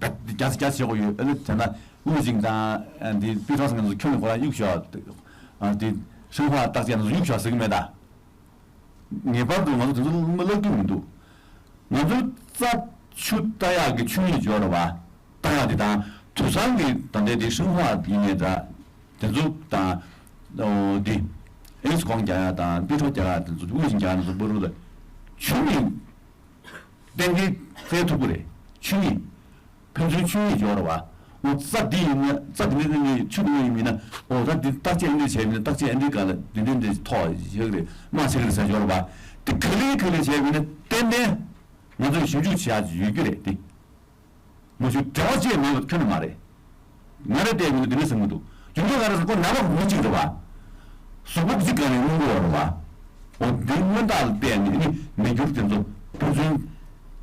རྒྱ་རྒྱ་ཆེ་བོ་ཡོད། ཨ་ནི་དེ་ན་དབུགས་འབྱིན་དང་འདི་པི་ཁྲོ་སི་ང་ཚོ་ཁྱོན་ནས་ཁོ་རང་གཡུག་ཞོག་འདི་ཧྲིན་ཧྭ་བརྟག་དཔྱད་ང་ཚོ་གཡུག་ཞོག་ཟེར་གི་མེད་ད། ངེས་པར་དུ་ང་ཚོ་དེ་ཚོ་མ་བརླག་རྒྱུ་མི་འདུག་ང་ཚོའི་རྩ་ཆུ་ལྟ་ཡག་གི་ཆུ་གཉིས་འབྱོར་བ་ལྟ་ཡག་དེ་དང་དུས་སང་གི་ད་ལྟའི་དེ་ཧྲིན་ཧྭ་ཡིན་ནའི་འདྲ། དེ་ཚོ་དང་། འདི་ཨེག་སི་ཀོང་རྒྱག་ཡག་དང་པི་ཁྲོ་རྒྱག་ཡག་དེ་ཚོ་དབུགས་འབྱིན་རྒྱག་ཡག་དེ་ཚོ་བར་དུ་ལ་ཆུ་གཉིས། གཏན་འཁེལ་བཙལ་ཐུབ་ཀྱི་རེད། ཆོས་ཉིད། ཕན་ཚུན་ཆོས་ཉིད་སྦྱོར་བ། འོ་རྩ་འདི་ཡིན་ན་རྩ་འདི་ནས་ནི་ཆུ་འདི་ནས་ཡིན་མིན་ན་འོ་ད་འདི་བརྟག་དཔྱད་འདི་བྱས་མིན་ན་བརྟག་དཔྱད་འདི་ག་ལ་འདི་འདི་འདི་ཐོག་བཞག་གི་རེད་དམག་བྱེད་ཀྱི་རེད་ཟེར་སྦྱོར་བ། དེ་ག་ལེ་ག་ལེ་བྱས་མིན་ན་ཏན་ཏན་ང་ཚོས་ཞིབ་འཇུག་བྱེད་ཡག་ཡོད་རྒྱུ་རེད་དེ། མ་གཞི་འབྲེལ་བ་ཅི་ཡང་མེད་པ་ཁྱོན་ནས་མ་རེད། ང་རང་བལྟས་མིན་ན་འདི་འདྲ་ཟེར་གྱི་འདུག་རྒྱུ་མཚན་ག་རེ་ཟེར་ན་ཁོ་ནད་པ་མི་གཅིག་རེད་བ། གཟུགས་པོ་གཅིག་ག་ནས་སྔོན་འགོག་རེད་བ། འོ་འདི་སྔོན་རྟགས་ལ་བལྟས་ནས་ནི་ནད་འགྱུར་དེ་ཚོ་ཕན་ཚུན་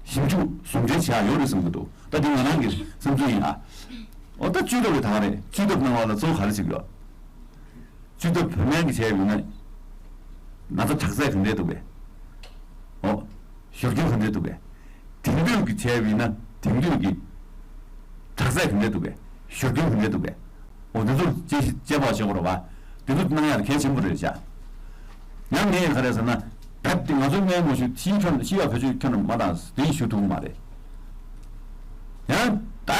ཞིབ་འཇུག་ཟུང་འབྲེལ་བྱེད་ཡག་ཡོད་རེད་བསམ་གྱི་འདུག་ད་འདི་ང་རང་གི་བསམ་ཚུལ་ཡིན་ཨ། འོ་ད་བཅོས་ཐབས་ལ་ད་ག་རེད། བཅོས་ཐབས་གནང་བ་ལ་གཙོ་བོ་ག་རེ་བྱེད་ཀྱི་ཡོད། བཅོས་ཐབས་བོད་སྨན་གྱིས་བྱས་ཡོད་ན། ན་ཚ་དྲག་ཚད་ག་འདྲས་འདུག་གས། འོ། ཞོར་སྐྱོན་ག་འདྲས་འདུག་གས། དེང་དུས་ཀྱི་བྱས་ཡོད་ན་དེང་དུས་ཀྱི་དྲག་ཚད་ག་འདྲས་འདུག་གས། ཞོར་སྐྱོན་ག་འདྲས་འདུག་གས། འོ་དེ་ཚོ་དཔྱད་དཔྱད་པ་བྱེད་དགོས་རེད་བ། དེ་ཚོ་གནང་ཡག་གལ་ཆེན་པོ་རེད་བཞག་ཡང་ངས་ག་རེ་ཟེར་ན། ད་དེ་ང་ཚོ་སྨན་མ་ཞུ་ཤི་ཁྱོན་ཤི་ཡག་བེད་སྤྱོད་ཁྱོན་མ་བཏང་དེ་ཞུ་ཐུབ་ཀྱི་མ་རེད། ཡང་ད་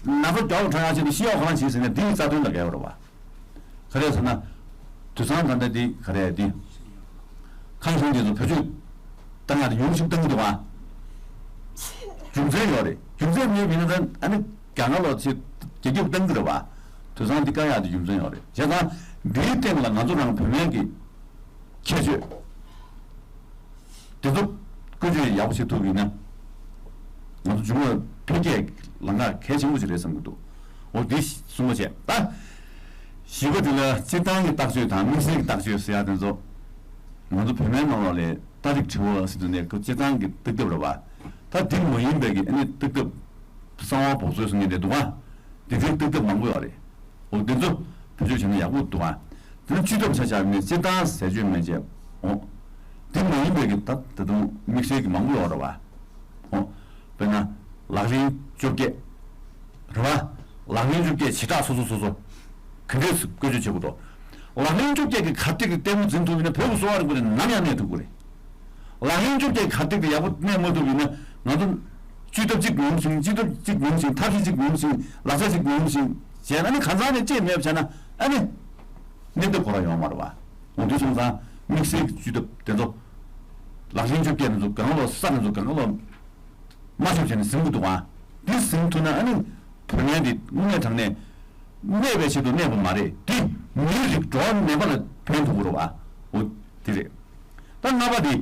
ན་ཚ་མགྱོགས་འཕྲོད་ཡག་ཆེད་དུ་ཤི་ཡག་གང་བྱེད་ཟེར་ན་དེ་ཡི་རྩ་དོན་ལ་འགལ་བ་རེད་བ། ག་རེ་ཟེར་ན། དུད་ཚང་ད་ལྟ་འདི་ག་རེ་འདི། ཁང་གཞན་དེ་ཚོ་བེད་སྤྱོད་བཏང་ཡག་དེ་ཉུང་ཤུགས་བཏང་གི་འདུག་ཨ། རྒྱུ་མཚན་ཡོད་རེད། རྒྱུ་མཚན་མེད་པ་ཡིན་ན་ཨ་ནི་རྒྱ་ནག་ལོག་ཚེ་རྒྱ་ཁྱབ་བཏང་གི་རེད་བ། དུད་ཚང་འདི་བཀག་ཡག་དེ་རྒྱུ་མཚན་ཡོད་རེད། བྱས་ཙང་འདིའི་སྟེང་ལ་ང་ཚོ་རང་བོད་སྨན་གྱི་ཁྱད་ཆོས། དེ་ཚོ་བཀོལ་སྤྱོད་ཡག་པོ་བྱེད་ཐུབ་ཡིན་ན། ང་ཚོ་འབྱུང་བའི་འཕེལ་རྒྱས་ལམ་ཁ་གལ་ཆེན་པོ་ཞིག་རེད་བསམ་གྱི་འདུག་འོ་འདི་གསུམ་པ་བྱས་ད། བཞི་པ་དེ་ལ་སྤྱིར་བཏང་གི་བརྟག་དཔྱད་དང་དམིགས་བསལ་གྱི་བརྟག་དཔྱད་ཟེར་ཡག་དེ་ཚོ། ང་ཚོ་བོད་སྨན་ནང་ལོགས་ལ་ཏ་རིག་དྲི་བ་ཟེར་དུས་ནས་ཁོ་སྤྱིར་བཏང་གི་བརྟག་ཐབས་རེད་བ། ད་དེ་མ་ཡིན་པའི་གི་ཨ་ནི་བརྟག་ཐབས་གསང་བ་བོགས་ཚོད་ཟེར་མཁན་དེ་འདུག་ག་འདི་འདྲའི་བརྟག་ཐབས་མང་པོ་ཡོད་རེད། འོ་འདི་ཚོ་བེད་སྤྱོད་བྱས་ན་ཡག་པོ་འདུག་ཨ། དེ་ནས་བཅོས་ཐབས་ཆ་བཞག་ནས་སྤྱིར་བཏང་ཟས་སྤྱོད་སྨན་དཔྱད། འོ། འདི་མ་ཡིན་པའི་གི་ད་ད་དུང་དམིགས་བསལ་གྱི་མང་པོ་ཡོད་རེད་བ། འོ། དཔེར་ན་ལག་ལེན་བཅོ་བརྒྱད། རེད་བ། ལག་ལེན་བཅོ་བརྒྱད་བྱེ་བྲག་སོ་སོ་སོ་སོ། ག་འདྲས་བཀོལ་སྤྱོད་བྱེད་དགོས་དོ། ལག་ལེན་བཅོ་བརྒྱད་ཀྱི་གར་སྟེགས་དེ་ལྟད་མོ་འཛིན་ཐུབ་ཡིན་ན་བོད་ཀྱི་གསོ་བ་རིག་པ་དེ་ནམ་ཡང་གནས་ཐུབ་ཀྱི་རེད། ལག་ལེན་བཅོ་བརྒྱད་ཀྱི་གར་སྟེགས་དེ་ཡག་པོ་གནས་མ་ཐུབ་ཡིན་ན་ང་ཚོ་བཅོས་ཐབས་གཅིག་ཉུང་ཞིང་བཅོས་ཐབས་གཅིག་ཉུང་ཞིང་ཐབས་ཤེས་གཅིག་ཉུང་ཞིང་ལག་ཆ་གཅིག་ཉུང་ཞིང་བྱས་ན་ནི་གང་ཟག་ནས་ཅེས་མེད་པ་བྱས་ན་ཨ་ནི་གནས་ཐབས་ཁོ་རང་ཡོང་མ་རེད་བ། འོ་དུས་སོང་ཙང་དམིགས་བསལ་གྱི་བཅོས་ཐབས་དེ་ཚོ་ལག་ལེན་བཅོ་བརྒྱད་དེ་ཚོ་གང་ལོ་ས་དེ་ཚོ་གང་ལོ། མ་ཤོར་བྱས་ནས་ཟིན་དགོས་འདུག་ཨ། འདི་ཟིན་ཐུབ་ན་ཨ་ནི་བོད་སྨན་འདི་དངོས་གནས་དྲང་གནས་གནས་པའི་ཆེད་དུ་གནས་པ་མ་རེད། འདི་མིའི་རིགས་འགྲོ་བ་ངན་པ་ལ་ཕན་ཐོགས་ཀྱི་རེད་བ། འོ་དེ་རེད། ད་ལྔ་པ་འདི་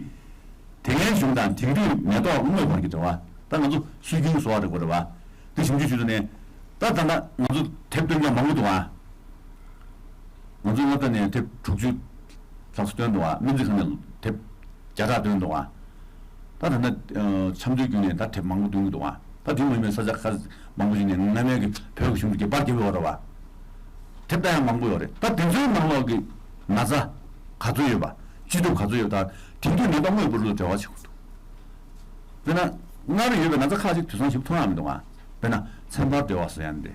དེ་སྔའི་གཞུང་དང་དེང་དུས་མེ་ཏོག་དངོས་བར་གྱི་འབྲེལ་བ། ད་ང་ཚོ་སྲོལ་རྒྱུན་གསོ་བ་རིག་པ་རེད་བ། འདི་ཞིབ་འཇུག་བྱེད་དུས་ནས་ད་ད་ལྟ་ང་ཚོ་དེབ་སྟོན་མཁན་མང་པོ་འདུག་ཨ། ང་ཚོ་སྔ་ད་ནས་དེབ་དྲུག་ཅུ་ལྷག་ཙམ་བཏོན་འདུག་ཨ། སྨན་རྩིས་ཁང་ནས་དེབ་བརྒྱ་ཕྲག་བཏོན་འདུག་ཨ། ད་ད་ལྟ་ཨ་ཆབ་མདོའི་བརྒྱུད་ནས་ད་དེབ་མང་པོ་བཏོན་གྱི་འདུག་ཨ། ད་དེ་མ་ཡིན་པའི་ས་ཆ་ཁ་མང་པོ་ཞིག་ནས་སྔ་མའི་གི་བོད་ཀྱི་གཞུང་ལུགས་ཀྱི་པར་རྒྱབ་ཡོད་རེད་བ། དེབ་ལྟ་ཡང་མང་པོ་ཡོད་རེད། ད་དེ་ཚོའི་ནང་ལོགས་ཀྱི་ན་ཚ་ག་ཚོད་ཡོད་པ། བཅོས་ཐབས་ག་ཚོད་ཡོད་པ། ད་དེང་དུས་ནད་པ་དངོས་པོ་ལ་འབྲེལ་བ་བྱེད་དགོས་འདུག་དཔེར་ན། སྔར་ཡོད་པའི་ན་ཚ་ཁག་ཅིག་དེང་སང་ཞིབ་མཐོང་ཡ་མི་འདུག་ཨ། དཔེར་ན་མཚན་པར་འབྲེལ་བ་ཟེར་ཡ་འདི།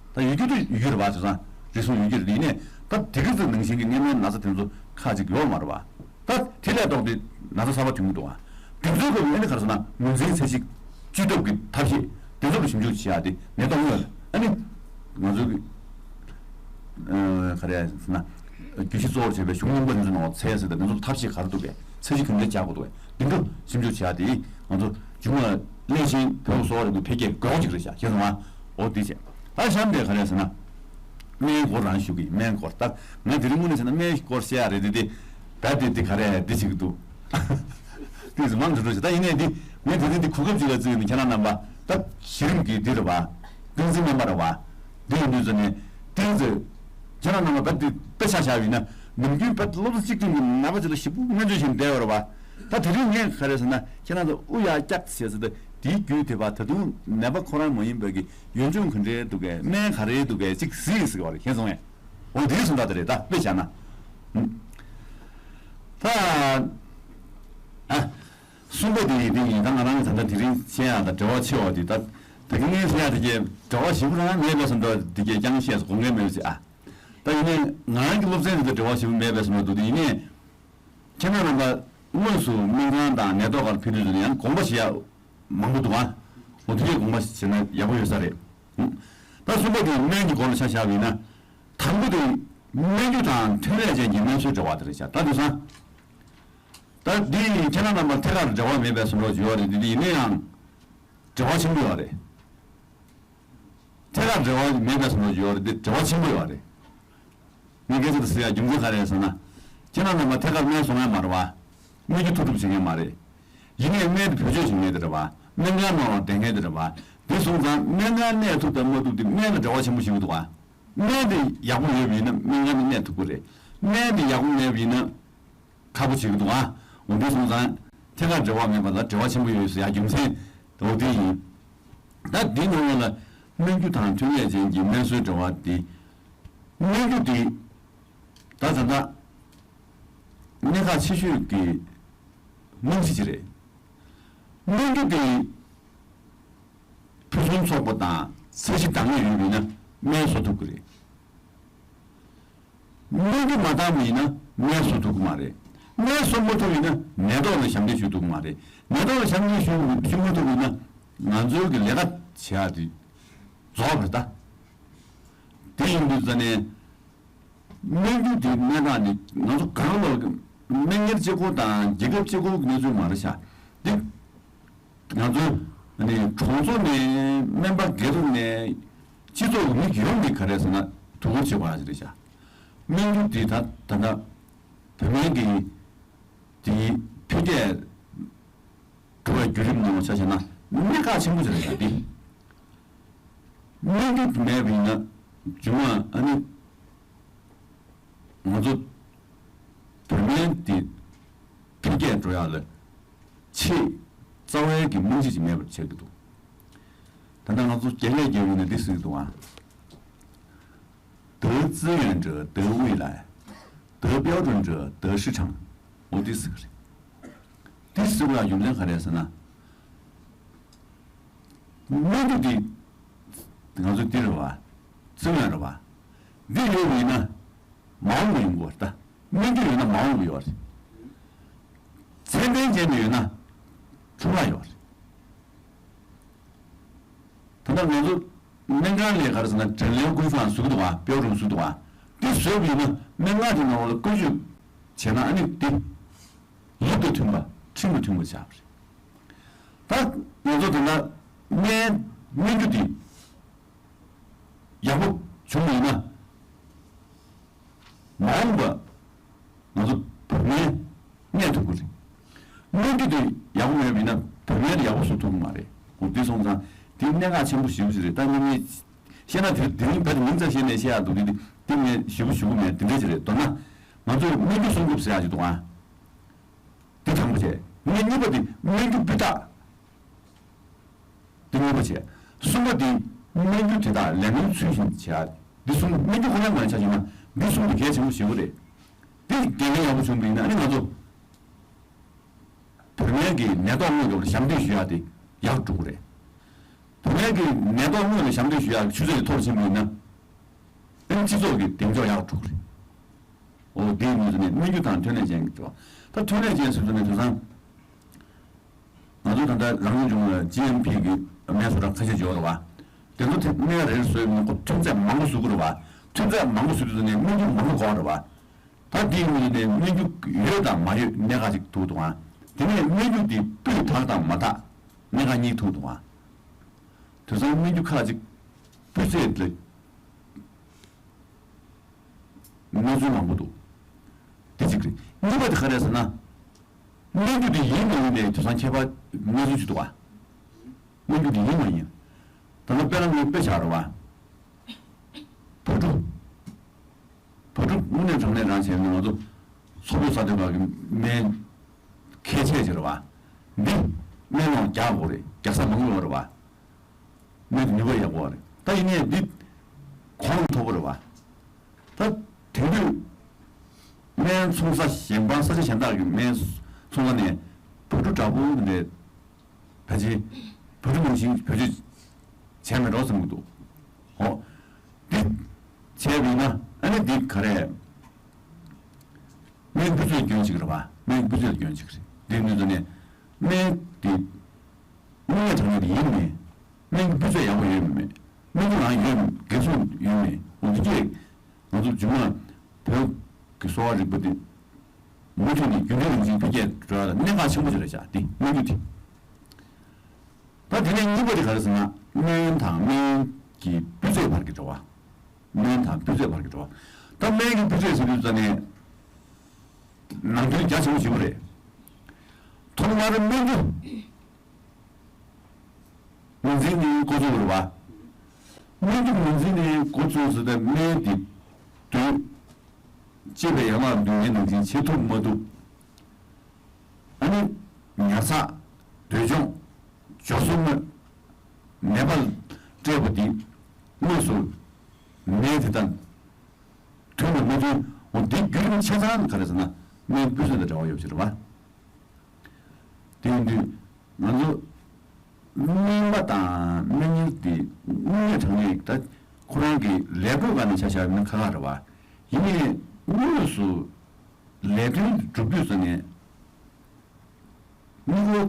ད་ཡོད་རྒྱུ་དེ་ཡོད་རེད་བ། དེང་སང་རིགས་གསུམ་ཡོད་རྒྱུ་རེད། ཡིན་ནའི་ད་དེ་ག་ཚོད་ནང་བཞིན་གྱི་སྔ་མའི་ན་ཚ་དེ་ཚོ་ཁག་ཅིག་ཡོད་མ་རེད་བ། ད་དེ་ལས་ལྡོག་སྟེ་ན་ཚ་གསར་པ་ཐོན་གྱི་འདུག་ཨ། དེ་ཚོའི་སྐབས་ཨ་ནི་ག་རེ་ཟེར་ན་ངོས་འཛིན་ཚད་གཞི། བཅོས་ཐབས་ཀྱི་ཐབས་ཤེས་དེ་ཚོ་ལ་ཞིབ་འཇུག་བྱེད་ཡ་དེ་ནད་ཐོག་དངོས་ལ་ཨ་ནི་ང་ཚོའི་གི་ཨ་ག་རེ་ཟེར་ན་བརྗོད་གཞི་གཙོ་བོར་བྱས་པའི་གཞུང་རྙིང་པ་དེ་ཚོ་ནང་ཚད་ཟེར་ད་དེ་ཚོ་ཐབས་ཤེས་ག་རེ་འདུག་གས། ཚད་གཞི་ག་འདྲ་བྱ་དགོས་འདུག་གས། དེ་འདྲ་ཞིབ་འཇུག་བྱེད་ཡ་དེ་ང་ཚོ་རྒྱུན་ལ་སླད་ཕྱིན་བོད་གསོ་བ་རིག་པའི་འཕེལ་རྒྱས་དགོས་མཁོ་ཅིག་རེད་ཤག་ཤེས་སོང་ང་། འོ་དེ་བྱས། ད་གཤམ་དེ་ག་རེ་ཟེར་ན། སྨན་སྐོར་རང་ཞུ་གི། སྨན་སྐོར་ད་ང་དེ་རིང་དངོས་གནས་བྱས་ན་སྨན་སྐོར་བཤད་ཡ་རེད་དེ། དེ་ད་དེ་དེ་ག་རེ་དེ་བྱེད་ཀྱི་འདུག་དེ་ཚོ་མང་དུ་འགྲོ་ཞིག་ད་ཡིན་ནའི་འདི་ངས་དེ་རིང་འདི་གོ་སྐབས་ཅིག་ལ་བརྩིས་ནས་ཁྱེད་རང་རྣམ་པ་ད་གཞི་རིམ་གྱི་འདི་རེད་བ། ཏིང་འཛིན་སྨན་པ་རེད་བ། འདི་ཡིན་དུས་ཚོད་ནས་ཏིང་འཛིན། ཁྱེད་རང་རྣམ་པ་ད་འདི་དཔེ་ཆ་བཞག་ཡིན་ན་ནམ་རྒྱུན་ད་སློབ་གྲྭ་གཅིག་སྒྲིམ་གྱི་ནད་པ་ཅིག་ལ་ཞིབ་པོ་སྨན་བཅོས་བྱས་ནས་བསྡད་ཡོད་རེད་བ། ད་དེ་རིང་ངས་ག་རེ་ཟེར་ན་ཁྱེད་རང་ཚོ་དབུ་ཡར་བཀྱག་བྱས་ཟེར་ད་དེའི་རྒྱུ་དེ་བ་ད་དུང་ནད་པ་ཁོ་རང་མ་ཡིན་པའི་གི་ཡོན་ཆུང་ག་འདྲའི་འདུག་གས། སྨན་ག་རེ་འདུག་གས་ཅིག་གཟིགས་ཟེར་བ་རེད། ཤེས་སོང་ངས། འོ་དེ་གསུངས་ད་དེ་རེད། ད་དཔེ་བཞག་ན། ད་ཨ་གསུམ་པ་དེ་ཡིན་དེ་ཡིན། ད་ང་རང་གི་ད་ལྟ་དེ་རིང་བཤད་ཡག་དང་འབྲེལ་བ་ཆེ་བ་དེ་ད་ད་གིན་ངས་བཤད་ཡག་དེ་གའི་འབྲེལ་བ་ཞེ་པོ་རང་མེད་པས་སོ་འགྲོ་དེ་གའི་རྐྱང་བཤད་སོ་དགོངས་འགལ་མེད་པ་ཞིག་ཨ། ད་ཡིན་ནའི་ང་རང་གི་སློབ་ཚན་དེ་དང་འབྲེལ་བ་ཞེ་པོ་མེད་པས་སོ་འགྲོ་འདུག་དེ་ཡིན་ནའི། ཁྱེད་རང་རྣམ་པ་དངོས་སུ་སྨན་ཁང་དང་ནད་ཐོག་ཁར་ཕེབས་དུས་ཙམ་ནས་ཡང་དགོངས་པ་བཞེས་ཡ་མང་པོ་འདུག་ཨ། འོ་དེ་འདྲའི་དགོངས་པ་བཞེས་ན་ཡག་པོ་ཡོད་ས་རེད། ད་གསུམ་པ་དེ་སྨན་གྱི་སྐོར་ལ་ཆ་བཞག་པ་ཡིན་ན། དང་པོ་དེ་སྨན་རྒྱུ་དང་ཐོན་ལས་ཅན་གྱི་སྨན་སྲོལ་འབྲེལ་བ་དེ་རེད་ཤག་ད་དེང་སང་ད་འདི་ཁྱེད་རང་རྣམ་པ་ཐད་ཀར་འབྲེལ་བ་མེད་པའི་བཟོ་འདྲ་ཅིག་ཡོད་རེད། འདི་འདི་ཡིན་ན་ཡང་འབྲེལ་བ་ཆེན་པོ་ཡོད་རེད། ཐད་ཀར་འབྲེལ་བ་མེད་པའི་བཟོ་འདྲ་ཅིག་ཡོད་རེད། འདི་འབྲེལ་བ་ཆེན་པོ་ཡོད་རེད། ངས་སྐད་ཆ་དེ་ཟེར་ཡ་རྒྱུ་མཚན་ག་རེ་རེད་ཟེར་ན། ཁྱེད་རང་རྣམ་པ་ཐད་ཀར་སྨན་བཟོ་མཁན་མ་རེད་བ། སྨན་རྒྱུ་ཐུག་ཐུབ་བྱེད་མཁན་མ་རེད། ཡིན་ནའི་སྨན་དེ་བེད་སྤྱོད་བྱེད་མཁན་དེ་རེད་བ། སྨན་ཁང་ནང་ལ་བསྡད་མཁན་དེ་རེད་བ། དེ་སོང་ཙང་སྨན་ཁང་གནས་ཐུབ་དང་མ་ཐུབ་དེ་སྨན་ལ་འབྲེལ་བ་ཆེན་པོ་ཞིག་འདུག་བ། སྨན་དེ་ཡག་པོ་ཡོད་པ་ཡིན་ན་སྨན་ཁང་ནང་གནས་ཐུབ་ཀྱི་རེད། སྨན་དེ་ཡག་པོ་མེད་པ་ཡིན་ན། ཁག་པོ་བྱེད་ཀྱི་འདུག་ཨ། འོ་འདི་སོང་ཙང་ཐད་ཀར་འབྲེལ་བ་མེད་པ་ལ་འབྲེལ་བ་ཆེན་པོ་ཡོད་ཟེར་ཡ་རྒྱུ་མཚན་འོ་དེ་ཡིན། ད་འདི་ནང་ལ་སྨན་རྒྱུ་དང་ཐོན་ལས་ཅན་གྱི་སྨན་སྲོལ་འབྲེལ་བ་འདི། སྨན་རྒྱུ་འདི་ད་ད་ལྟ་གནད་འགག་ཆེ་ཤོས་ཀྱི་རྨང་གཞི་ཅིག་རེད། སྨན་རྒྱུ་འདི་ཕུན་སུམ་ཚོགས་པ་དང་ཚད་གཞི་འདང་ངེས་ཡོད་པ་ཡིན་ན་སྨན་བཟོ་ཐུབ་ཀྱི་རེད། སྨན་རྒྱུ་མ་འདང་བ་ཡིན་ན་སྨན་བཟོ་ཐུབ་ཀྱི་མ་རེད། སྨན་བཟོ་མ་ཐུབ་ཡིན་ན་ནད་ཐོག་ལ་ཞབས་འདེགས་ཞུ་ཐུབ་ཀྱི་མ་རེད། ནད་ཐོག་ལ་ཞབས་འདེགས་ཞུ་ཞུ་མ་ཐུབ་ཡིན་ན་ང་ཚོའི་གི་ལས་ཀ་བྱེད་ཡ་དེ་རྫོགས་པ་རེད་ད། དེ་ཡིན་དུས་ཙ་ནས་སྨན་རྒྱུ་དེ་གནས་སྟངས་ནི་ང་ཚོ་གང་ལ་སྨན་སྔར་གཅིག་པོ་དང་རྒྱལ་ཁབ་གཅིག་པོ་གི་གནས་ཚུལ་མ་རེད་ཤག་འདི་ང་ཚོ་ནི་གྲོང་ཚོ་ནས་སྨན་པ་སྒེར་ནས་སྤྱི་ཚོགས་ཀྱི་མི་ཡོངས་ཀྱིས་ག་རེ་ཟེར་ན་དོ་ཁུར་བྱེད་དགོས་ཡ་ཅིག་རེད་ཤག་སྨན་རྒྱུ་འདི་ད་ད་ལྟ་བོད་སྨན་གྱི་དེའི་འཕེལ་རྒྱས་འགྲོ་བའི་བརྒྱུད་རིམ་ནང་ལ་ཆ་བཞག་ན་གནད་འགག་ཆེན་པོ་ཅིག་རེད་ཤག་འདི་སྨན་རྒྱུ་མེད་པ་ཡིན་ན་རྒྱུ་མ་ཨ་ནི། ང་ཚོ་བོད་སྨན་དེ་འཕེལ་རྒྱས་འགྲོ་ཡག་ལ་ཆེས་རྩ་བའི་གི་རྨང་གཞི་ཅིག་མེད་པར་ཆགས་ཀྱི་འདུག་ད་ལྟ་ང་ཚོ་རྒྱ་སྐད་རྒྱག་ཡོང་ན་འདི་ཟེར་གྱི་འདུག་ཨ། 得资源者得未来། 得标准者得市场། འོ་འདི་ཟེར་གི་རེད། འདི་ཟེར་བའི་རྒྱུ་མཚན་ག་རེ་ཟེར་ན། སྨན་རྒྱུ་འདི་ང་ཚོ་འདི་རེད་བ། 资源 རེད་བ། འདི་ཡོད་པ་ཡིན་ན་མ་འོངས་པ་ཡོང་གི་ཡོད་རེད། ད་སྨན་རྒྱུ་ཡོད་ན་མ་འོངས་པ་ཡོད་རེད། ཚད་ལྡན་ཅན་དུ་ཡོད་ན་འཕྲོ་བརླག་ཡོད་རེད། ད་ལྟ་ང་ཚོ་སྨན་ཁང་ལས་ག་རེ་ཟེར་ན་དྲིན་ལན་ཀུན་སྤངས་བཟོ་གི་འདུག་ག་དཔལ་རུང་བཟོ་གི་འདུག་ག་དེ་བཟོས་པ་ཡིན་ན་སྨན་ཁང་དེ་ནང་ལ་བཀོལ་སྤྱོད་བྱས་ན་ཨ་ནི་དེ་ལུགས་དང་མཐུན་པ་ཁྲིམས་དང་མཐུན་པ་ཆགས་པ་རེད། ད་ང་ཚོ་ད་ལྟ་སྨན་སྨན་རྒྱུ་དེ་ཡག་པོ་བྱུང་བ་ཡིན་ན། མ་འོངས་པ་ང་ཚོ་བོད་སྨན་གནས་ཐུབ་ཀྱི་རེད། སྨན་རྒྱུ་དེ་ཡག་པོ་མེད་པ་ཡིན་ན་བོད་སྨན་དེ་ཡག་པོ་བཟོ་ཐུབ་ཀྱི་མ་རེད། འོ་དེ་སོང་ཙང་དེ་གནད་འགག་ཆེན་པོ་ཞེ་པོ་ཞིག་རེད། ད་ངས་བཤད་ན་དེ་དེ་རིང་བོད་དེ་མིང་ཙམ་བཤད་ནས་བཤད་ཡག་འདུག་དེ་དེ་ངས་ཞེ་པོ་ཞུ་གི་མེད། དེ་འདྲ་ཞིག་རེད། མདོར་ན་ང་ཚོ་སྨན་རྒྱུ་སྲུང་སྐྱོབ་ཟེར་ཡག་ཅིག་འདུག་ཨ། དེ་དང་པོ་བྱས། ངས་གཉིས་པ་དེ་སྨན་རྒྱུ་སྤུས་དག་དེ་གཉིས་པ་བྱས། གསུམ་པ་དེ་སྨན་རྒྱུ་དེ་དག་ལས་སྣོན་ཚུལ་བཞིན་བྱས། འདི་གསུམ་སྨན་རྒྱུ་ཁོ་ན་མ་ཆགས་ཡིན་ན་འདི་གསུམ་དེ་གལ་ཆེན་པོ་ཞེ་པོ་རེད། འདི་འགན་ལེན་ཡག་པོ་བྱུང་བ་ཡིན་ན་ཨ་ནི་ང་ཚོ་བོད་སྨན་གྱི་ནད་ཐོག་དངོས་ཐོག་ལ་ཞབས་འདེགས་ཞུ་ཡག་དེ་ཡག་འགྲོ་གི་རེད། བོད་སྨན་གྱི་ནད་ཐོག་དངོས་ལ་ཞབས་འདེགས་ཞུ་ཡག་ཆུ་ཚད་མཐོ་རུ་ཕྱིན་པ་ཡིན་ན་ཨ་ནི་སྤྱི་ཚོགས་ཀྱི་གདེང་འཇོག་ཡག་འགྲོ་གི་རེད། འོ་དེའི་ནུས་ཚོ་ནི་སྨན་རྒྱུ་དང་ཐོན་ལས་ཅན་གྱི་འགྲོ་བ། ད་ཐོན་ལས་ཅན་ཟེར་དུས་ནི་དེང་སང་ང་ཚོ་ད་ལྟ་རང་སྐྱོང་ལྗོངས་ལ་ཇི་ཨེམ་པི་གི་སྨན་བཟོ་གྲྭ་ཁ་ཤས་ཡོད་རེད་བ། དེ་ཚོ་དེ་སྨན་རེ་རེ་བཟོས་ཡོང་ཁོ་ཐོན་ཚད་མང་པོ་བཟོ་གི་རེད་བ། ཐོན་ཚད་མང་པོ་བཟོ་དུས་ནི་སྨན་རྒྱུ་མང་པོ་དགོས་རེད་བ། ད་དེའི་ནུས་ཚོ་ནི་སྨན་རྒྱུ་ཡོད་དང་མ་ཡོད་གནད་འགག་ཅིག་ཐུག་འདུག་ཨ། དེ་ནས་སྨན་རྒྱུ་དེ་སྤུས་དག་དང་མ་དག་གནད་འགག་གཉིས་ཐུག་འདུག་ཨ། དེང་སང་སྨན་རྒྱུ་ཁག་ཅིག་སྤུས་ཚད་ལ་གནས་ཚུལ་མང་པོ་འདུག་དེ་གཅིག་རེད། གཉིས་པ་དེ་ག་རེ་ཟེར་ན། སྨན་རྒྱུ་དེ་ཡིན་མ་ཡིན་པའི་དེང་སང་ཁྱད་པར་གནས་ཚུལ་ཅིག་འདུག་བ། སྨན་རྒྱུ་དེ་ཡིན་མ་ཡིན། ད་ལྟ་དཔེར་ན་ངས་དཔེ་བཞག་རེད་བ། བ་ཕྲུག་བ་ཕྲུག་དངོས་གནས་དྲང་གནས་རང་བྱས་ན་ང་ཚོ་མཚོ་བོད་ས་མཐོའི་བར་གྱི་སྨན་ཁྱད་ཆེ་ཆེ་རེད་བ། འདི་སྨན་ནང་རྒྱག་དགོས་རེད། རྒྱག་ས་མང་པོ་ཡོད་རེད་བ། སྨན་གྱི་ནུས་པ་ཡག་པོ་རེད། ད་ཡིན་ནའི་འདི་གོང་མཐོ་པོ་རེད་བ། ད་དེང་དུས་སྨན་འཚོང་ས་གཞན་པ་ས་ཆ་གཞན་དག་གི་སྨན་འཚོང་ས་ནས་བ་ཕྲུག་འདྲ་པོ་འདི་འདྲའི་ཕལ་ཆེར་བ་ཕྲུག་ནང་བཞིན་བེད་སྤྱོད་བྱས་མེད་འགྲོ་བསམ་གྱི་འདུག་ཧོ། འདི་བྱས་པ་ཡིན་ན་ཨ་ནི་འདི་ག་རེ། སྨན་སྤུས་ཚད་སྐྱོན་ཅིག་རེད་བ། སྨན་སྤུས་ཚད་སྐྱོན་ཅིག་རེད། འདི་ནུས་ཚོ་ནས་སྨན་འདི་དངོས་གནས་དྲང་གནས་ཡིན་མིན། སྨན་གྱི་སྤུས་ཚད་ཡག་པོ་ཡོད་མེད། སྨན་གྱི་རང་ཡོད་འགན་སྲུང་ཡོད་མེད། འོ་འདི་གས་ང་ཚོ་རྗེས་མ་བོད་ཀྱི་གསོ་བ་རིག་པ་འདི་མུ་མཐུད་ནས་རྒྱུན་མཐུད་རང་བཞིན་འཕེལ་རྒྱས་འགྲོ་ཡ་ལ་གནད་འགག་ཆེན་པོ་ཅིག་རེད་ཤག་འདི་སྨན་རྒྱུ་འདི། ད་དེ་ནས་གཉིས་པ་དེ་ག་རེ་ཟེར་ན་སྨན་དང་སྨན་གྱི་སྤུས་ཚད་བར་གྱི་འབྲེལ་བ། སྨན་དང་སྤུས་ཚད་བར་གྱི་འབྲེལ་བ། ད་སྨན་གྱི་སྤུས་ཚད་ཟེར་དུས་ཙ་ནས་ནང་དོན་རྒྱ་ཆེན་པོ་ཞིག་རེད། ཐོག་མར་སྨན་རྒྱུ། ངོས་འཛིན་ནི་འགོ་བཙུགས་རེད་བ། སྨན་རྒྱུ་ངོས་འཛིན་ནི་འགོ་བཙུགས་ཟེར་ཏེ་སྨན་དེ་དུས་གཅེས་པའི་ཡན་ལག་འདུས་ནས་ནང་བཞིན་བྱེད་ཐུབ་མ་ཐུབ། ཨ་ནི་ཉར་ཚགས་སྡོད་སྦྱོང་སྦྱོར་གསུམ་ནི་ནད་པ་སྤྲད་པ་དེ་དངོས་སུ་ནད་དེ་དང་མཐུན་དང་མ་མཐུན་འོ་དེ་བརྒྱུད་རིམ་ཆ་ཚང་ག་རེ་ཟེར་ན་སྨན་སྤུས་ཚད་དང་འབྲེལ་བ་ཡོད་པ་ཞིག་རེད་བ། དེ་ཡིན་དུས་ང་ཚོ་སྨན་པ་དང་སྨན་གཉེར་དེ་དངོས་གནས་དྲང་གནས་ད་ཁོ་རང་གི་ལས་བགོས་སྒང་ནས་ཆ་བཞག་ན་ཁག་ཁག་རེད་བ། ཡིན་ནའི་དངོས་སུ་ལས་དོན་སྒྲུབ་དུས་ཙ་ནས་དངུལ་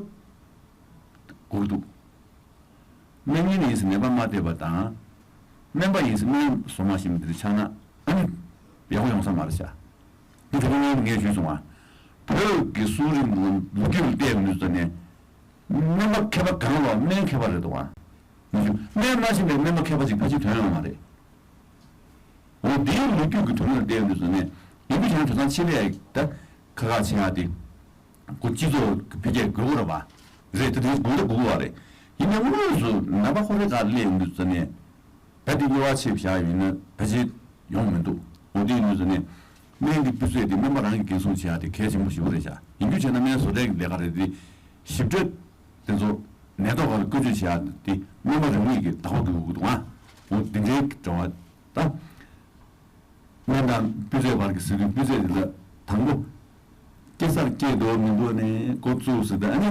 སྒོར་དགོས་འདུག་སྨན་གཉེར་ཡིན་ཟེར་ནད་པ་མ་བསྡད་པ་དང་། སྨན་པ་ཡིན་ཟེར་སྨན་བཟོ་མ་ཤེས་པ་འདི་ཆགས་ན་ཨ་ནི་ཡག་པོ་ཡོང་ས་མ་རེད་ཤག་འདི་དེ་རིང་ངས་ཞུས་སོང་བ། བོད་ཀྱི་གསོ་རིག་ལོ་རྒྱུས་ལ་བལྟས་ཡོང་དུས་ཙ་ནས། སྨན་པ་མཁས་པ་གང་ལ་སྨན་མཁས་པ་རེད་འདུག་བ། མི་ཞུ་སྨན་མ་ཤེས་པའི་སྨན་པ་མཁས་པ་ཅིག་ཕལ་ཆེར་ཐོན་ཡོང་མ་རེད། འོ་འདིའི་ལོ་རྒྱུས་ཀྱི་དོན་ལ་བལྟས་ཡོང་དུས་ཙ་ནས་ཡིན་གྱི་བྱས་ན་དེང་སང་ཆེད་ལས་ད་ཁག་ཁག་ཆེ་ཡ་དེ། ཁོ་སྤྱི་ཚོགས་ཀྱི་འཕེལ་རྒྱས་དགོས་ཀྱི་རེད་པ། རེད་དེ་དེ་དགོས་ཀྱི་དགོས་ཀྱི་རེད། ཡིན་ནའི་དངོས་སུ་ནད་པ་ཁོ་རེ་ག་སླེབས་ཡོང་དུས་ཙ་ནས། ད་དེ་དབྱེ་བ་ཕྱེ་བཞག་ཡིན་ན་ཕལ་ཆེར་ཡོང་མི་འདུག་འོ་དེ་ཡིན་དུས་ཙ་ནས། སྨན་གྱི་སྤུས་ཚད་དེ་སྨན་པ་རང་གིས་འགན་སྲུང་བྱེད་ཡ་དེ་གལ་ཆེན་པོ་ཞེ་པོ་རེད་ཤག་ཡིན་རྒྱུ་བྱས་ན་སྨན་བཟོ་གྲྭའི་ལས་ཀ་རེད་དེ། ཞིབ་ཕྲ་དེ་ཚོ་ནད་ཐོག་སྒང་ལ་བཀོལ་སྤྱོད་བྱེད་ཡ་དེ་སྨན་པ་རང་ཉིད་ཀྱིས་བདག་པོ་དགོས་ཀྱི་འདུག་ཨ། འོ་དེ་འདྲའི་འབྲེལ་བ་དང་། སྨན་དང་སྤུས་ཚད་བར་གྱི་ཟེར་དུས་སྤུས་ཚད་དེ་ལ་དང་པོ། སྐྱེ་སར་སྐྱེས་འགྲོ་མི་འགྲོ་ནས་འགོ་བཙུགས་ཟེར་ཏེ་ཨ་ནི།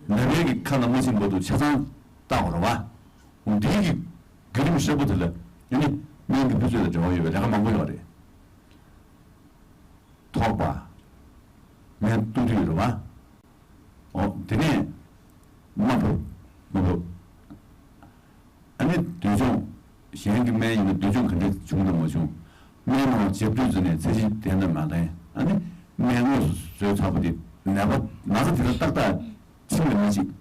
ནད་པའི་གི་ཁ་ལ་མ་ཕྱིན་བར་དུ་ཆ་ཚང་བལྟ་དགོས་རེད་བ། འོ་འདིའི་གི་ ལས་རིམ་ཧྲིལ་པོ་དེ་ལ་ཨ་ནི་སྨན་གྱི་སྤུས་ཚད་དང་འབྲེལ་བ་ཡོད་པའི་ལས་ཀ་མང་པོ་ཡོད་རེད། ཐོགས་པ། སྨན་བཏུ་དུས་རེད་བ། ཨོ་དེ་ནས་རྨ་ཕབ། རྨ་ཕབ། ཨ་ནི་འདོད་སྦྱོང་། གཞན་གྱི་སྨན་ཡིན་ན་འདོད་སྦྱོང་ག་འདྲས་བྱུང་དང་མ་བྱུང་། སྨན་ནང་བརྒྱབ་དུས་ཙམ་ནས་ཚད་གཞི་ལྡན་དང་མ་ལྡན། ཨ་ནི་སྨན་དངོས་སུ་བཟོས་ཚར་བ་དེ་ནད་པ་ན་ཚ་དེ་ལ་ཏག་ཏག་འཆིང་བའི་མི་འཆིང་།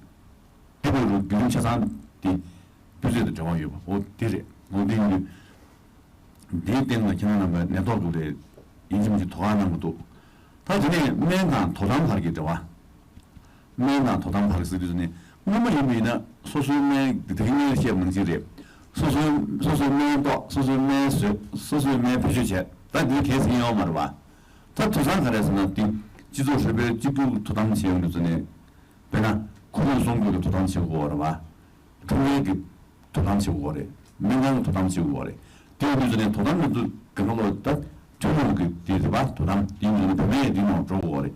དེ་བས་རུང་བརྒྱུད་རིམ་ཆ་ཚང་དེ་སྤུས་ཚད་དང་འབྲེལ་བ་ཡོད་པ་འོ་དེ་རེད། འོ་དེ་ཡིན་དུས། འདིའི་སྟེང་ལ་ཁྱེད་རང་རྣམ་པ་ནད་ཐོག་ཏུ་རེད། ཡིན་གཅིག་མིན་གཅིག་དོ་ཁུར་གནང་དགོས་འདུག་ད་དེ་ནས་སྨན་དང་དོ་དམ་བར་གྱི་འབྲེལ་བ། སྨན་དང་དོ་དམ་བར་གྱི་ཟེར་དུས་ནི་སྔོན་མ་ཡིན་པ་ཡིན་ན་སོ་སོའི་སྨན་དེ་དེ་གི་སྔོན་བཤད་པ་ནང་བཞིན་རེད། སོ་སོའི་སོ་སོའི་སྨན་བཏོག་སོ་སོའི་སྨན་བཟོས། སོ་སོའི་སྨན་བེད་སྤྱོད་བྱས། ད་འདིར་གལ་སྲིད་ཡོད་མ་རེད་བ། ད་དུས་སང་ག་རེ་ཟེར་ན་དེ་སྤྱི་ཚོགས་ཧྲིལ་པོའི་གཅིག་གྱུར་དོ་དམ་བྱེད་ཡོང་དུས་ནས། དཔེར་ན་ཁོར་ཡུག་སྲུང་སྐྱོབ་ཀྱི་དོ་དམ་བྱེད་དགོས་རེད་བ། ཁྲོམ་རའི་གི་དོ་དམ་བྱེད་དགོས་རེད། སྨན་ཁང་གི་དོ་དམ་བྱེད་དགོས་རེད། དེ་ཡིན་དུས་ནས་དོ་དམ་གྱི་འདུ་ག་ནང་ལོགས་ད་ཐུན་མོང་གི་དེ་རེད་བ། དོ་དམ་དེ་ཡིན་དུས་ནས་བུད་མེད་དེ་ནང་འགྲོ་དགོས་རེད།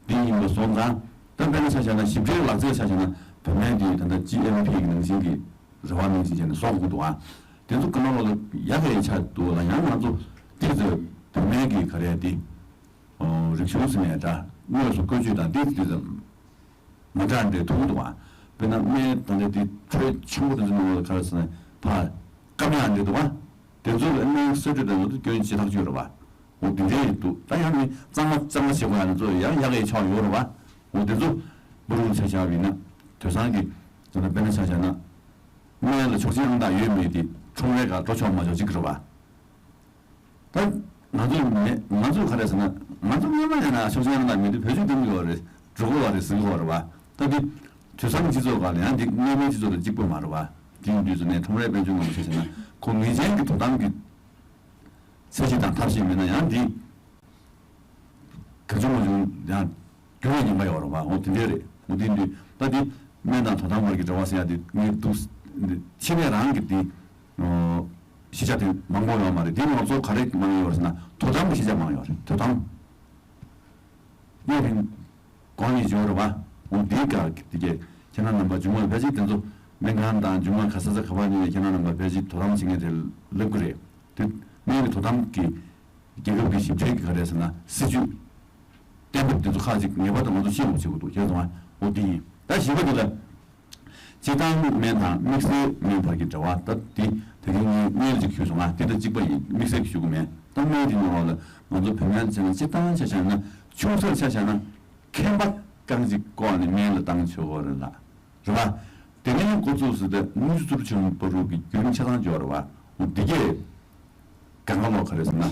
དེ་ཡིན་པ་སོང་ཙང་ད་དཔེར་ན་ཆ་བཞག་ན་ཞིབ་ཕྲའི་ལག་རྩལ་ཆ་བཞག་ན་བུད་མེད་དེ་ད་ལྟ་ཇི་ཨེམ་པི་གི་ནང་བཞིན་གྱི་རེ་བ་ནང་བཞིན་བྱས་ནས་བཟོ་དགོས་འདུག་ཨ། དེ་ཚོ་ག་ནང་ལོགས་ལ་ཡག་གི་ཆ་འདུག་ལ། ཡང་ང་ཚོ་དེ་ཚོ་བུད་མེད་ཀྱི་ག་རེ་དེ། རིག་གཞུང་ཟེར་ནས་འདྲ་དངོས་སུ་བཀོལ་སྤྱོད་དང་དེ་དེ་ཙམ་མ་འདྲ་འདྲ་ཐུག་འདུག་ཨ། དཔེར་ན་སྨན་ད་ལྟ་དེ་འཕྲོད་ཆེན་པོ་དེ་ཚོ་ནང་ལ་ག་རེ་ཟེར་ན་ཕར་སྐམ་ཡག་འདྲ་འདུག་ཨ། དེ་ཚོ་ལ་སྨན་གསོད་བཀྲོལ་དང་ཚོ་སྐྱོན་ཅི་ཐག་ཆོད་རེད་བ། འོ་དེ་འདྲ་ཡིན་འདུག་ད་ཡང་ནི་གཙང་མ་གཙང་མ་བྱེད་དགོས་ཡ་ནི་ཚོ་ཡང་ཡག་གི་ཕྱོགས་ཡོད་རེད་བ། འོ་དེ་ཚོ་བུ་རུ་ཆ་བཞག་པ་ཡིན་ན་དེང་སང་གི་ད་ལྟ་དཔེར་ན་ཆ་བཞག་ན་སྨན་ལ་ཆོག་མཆན་རང་དག་ཡོད་མེད་དེ་ཁྲོམ་རའི་ཁར་འགྲོ་ཆོག་མ་ཆོག་གཅིག་རེད་བ། ད་ང་ཚོ་མེད། ང་ཚོ་ག་རེ་ཟེར་ན་ང་ཚོ་སྔོན་མ་ཡིན་ན་ཆོག་མཆན་རང་དག་མེད་དུས་བེད་སྤྱོད་གཏོང་གི་ཡོད་རེད། འགྲོ་གི་ཡོད་རེད་ཟེར་གི་ཡོད་རེད་བ། ད་འདི་དུས་སང་སྤྱི་ཚོགས་སྒང་ལ་ཡང་འདི་སྔོན་མའི་སྤྱི་ཚོགས་དང་གཅིག་པ་མ་རེད་བ། དེ་ཡིན་དུས་ཚོ་ནས་ཁྲོམ་རའི་དཔལ་འབྱོར་ནང་ཆ་བཞག་ན་ཁོ་ངེས་ཅན་གྱི་དོ་དམ་གྱི་ཚད་གཞི་དང་ཐབས་ཤེས་མེད་ན་ཡང་འདི་གང་བྱུང་མང་བྱུང་ཡང་འགྱུར་བའི་ཉེན་ཁ་ཡོད་རེད་བ། འོ་དེ་འདྲས་རེད། འོ་དེ་འདུས་ད་འདི་སྨན་དང་དོ་དམ་བར་གྱི་འབྲེལ་བ་ཟེར་ཡ་དེ་ངས་འདུག་ཕྱི་ནས་རང་གི་དེ་ཤེས་བྱ་དེ་མང་པོ་ཡོད་མ་རེད། དེ་ནང་ཚོ་ག་རེ་མང་ཡོད་རེད་ཟེར་ན་དོ་དམ་གྱི་ཤེས་བྱ་མང་ཡོད་རེད། དོ་དམ་གཡས་ཕན་གོང་ནས་འབྱོར་བ། འོ་འདིའི་སྐབས་ཀྱི་དེ་གས་ཁྱེད་རང་རྣམ་པ་མཇུག་མ་ཕལ་ཆེར་དེ་ཚོ་སྨན་ཁང་དང་མཇུག་མ་ག་ས་ས་ག་པར་ནས་ཁྱེད་རང་རྣམ་པ་ཕལ་ཆེར་དོ་དམ་བྱེད་མཁན་དེ་སླེབས་ཀྱི་རེད། དེ་སྨན་གྱི་དོ་དམ་གྱི་རྒྱལ་ཁབ་ཀྱི་ཞིབ་ཕྲའི་གི་ག་རེ་ཟེར་ན་སྲིད་ཇུས་གཏན་འབེབས་དེ་ཚོ་ཁག་ཅིག་ངེས་པར་དུ་ང་ཚོ་ཤེས་དགོས་བྱེད་དགོས་འདུག་ཁྱེད་ཚོ་འོ་དེ་ཡིན། ད་བཞི་པ་དེ་ལ། སྤྱིར་བཏང་སྨན་དང་དམིགས་བསལ་སྨན་བར་གྱི་འབྲེལ་བ་ད་དེ་དེ་རིང་ངས་སྔོན་ལ་ཅིག་ཞུས་སོང་ང་། དེ་དང་གཅིག་པ་ཡིན། དམིགས་བསལ་གྱི་ཞུ་གི་མེད། ད་སྨན་དེ་ནང་ལ་ང་ཚོ་བོད་སྨན་ཟེར་ན་སྤྱིར་བཏང་ཆ་བཞག་ན་ཆུང་ས་ཆ་བཞག་ན་ཁེམ་པ་རྐང་གཅིག་བཀོག་ནས་སྨན་ལ་བཏང་ཆོག་གི་རེད་ལ། རེད་བ། དེ་ནས་འགོ་བཙུགས་ཟེར་ཏེ་དངུལ་ཆུ་ཚུར་ཆུང་བ་རུ་གི་བརྒྱུད་རིམ་ཆ་ཚང་འབྱོར་བ། འོ་འདི་གས་གང་ག་ལོག་ག་རེད་ཟེར་ན།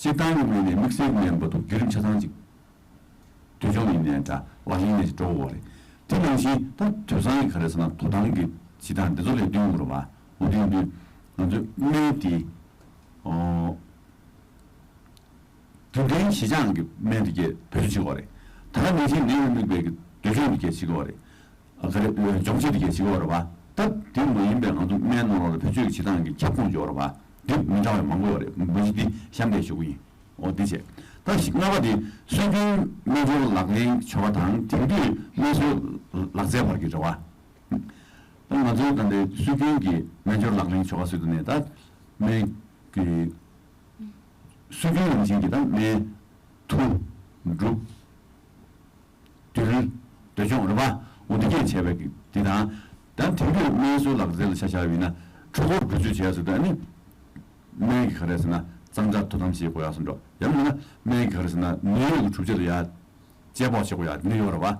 སྤྱིར་བཏང་གི་སྨན་ནས་དམིགས་བསལ་གྱི་སྨན་བར་དུ་བརྒྱུད་རིམ་ཆ་ཚང་ཅིག་འདོད་སྦྱོང་ཡིན་ནའི་འདྲ། ལག་ལེན་ནས་ཅིག་འགྲོ་དགོས་རེད། དེ་ནང་བཞིན་ད་དུས་སང་གི་ག་རེ་ཟེར་ན་དོ་དམ་གྱི་བྱེད་སྟངས་འདི་ཚོ་ལས་བསྟུན་དགོས་རེད་བ། འོ་དེ་ཡིན་དུས་ང་ཚོས་སྨན་དེ་ཨོ། རྒྱུན་ལྡན་ཞི་ཆང་གི་སྨན་དེ་གས་བེད་སྤྱོད་བྱེད་དགོས་རེད། ད་ག་ནང་བཞིན་ནད་ལ་དམིགས་པའི་གི་འདོད་སྦྱོང་དེ་གས་བྱེད་དགོས་རེད། ཨ་ག་རེ་སྦྱོང་བྱེད་དེ་གས་བྱེད་དགོས་རེད་བ། ད་དེ་མ་ཡིན་པའི་ང་ཚོ་སྨན་ནང་ལོགས་ལ་བེད་སྤྱོད་ཀྱི་བྱེད་སྟངས་ཀྱི་ཁྱབ་ཁོངས་ཡོད་རེད་བ། དེ་མི་འདྲ་བའི་མང་པོ་ཡོད་རེད། མ་གཞི་དེ་གཤམ་དེ་ཞུ་གི་ཡིན། འོ་དེ་བྱས། ད་ཞིག་ལྔ་པ་དེ་སྲོལ་རྒྱུན་སྨན་སྦྱོར་ལག་ལེན་ཆོ་ག་དང་དེང་དུས་སྨན་གསོའི་ལག་རྩལ་བར་གྱི་འབྲེལ་བ། ད་ང་ཚོའི་ད་ལྟའི་སྲོལ་རྒྱུན་གྱི་སྨན་སྦྱོར་ལག་ལེན་ཆོ་ག་ཟེར་དུས་ནས་ད་སྨན་གྱི་སྲོལ་རྒྱུན་ནང་བཞིན་གྱི་ད་སྨན་འཐུ་འབྲུ་འདུལ་འདོད་སྦྱོང་རེད་པ། འོ་འདི་གས་བྱས་པའི་གི་འདི་དང་། ད་དེང་དུས་སྨན་གསོའི་ལག་རྩལ་ལ་ཆ་བཞག་པ་ཡིན་ན་འཕྲུལ་འཁོར་འགྲུལ་བཅུག་བྱས་ཟེར་དུས་ཨ་ནི་སྨན་གྱི་ག་རེ་ཟེར་ན་གཙང་སྦྲ་དོ་དམ་བྱེད་དགོས་ཡག་སོང་འགྲོ། ཡང་མིན་ན་སྨན་གྱི་ག་རེ་ཟེར་ན་ནད་གཡོག་གི་གྲུབ་ཆ་ལ་ཡ་དཔྱད་དཔོག་བྱེད་དགོས་ཡག་འདི་ཡོད་རེད་པ།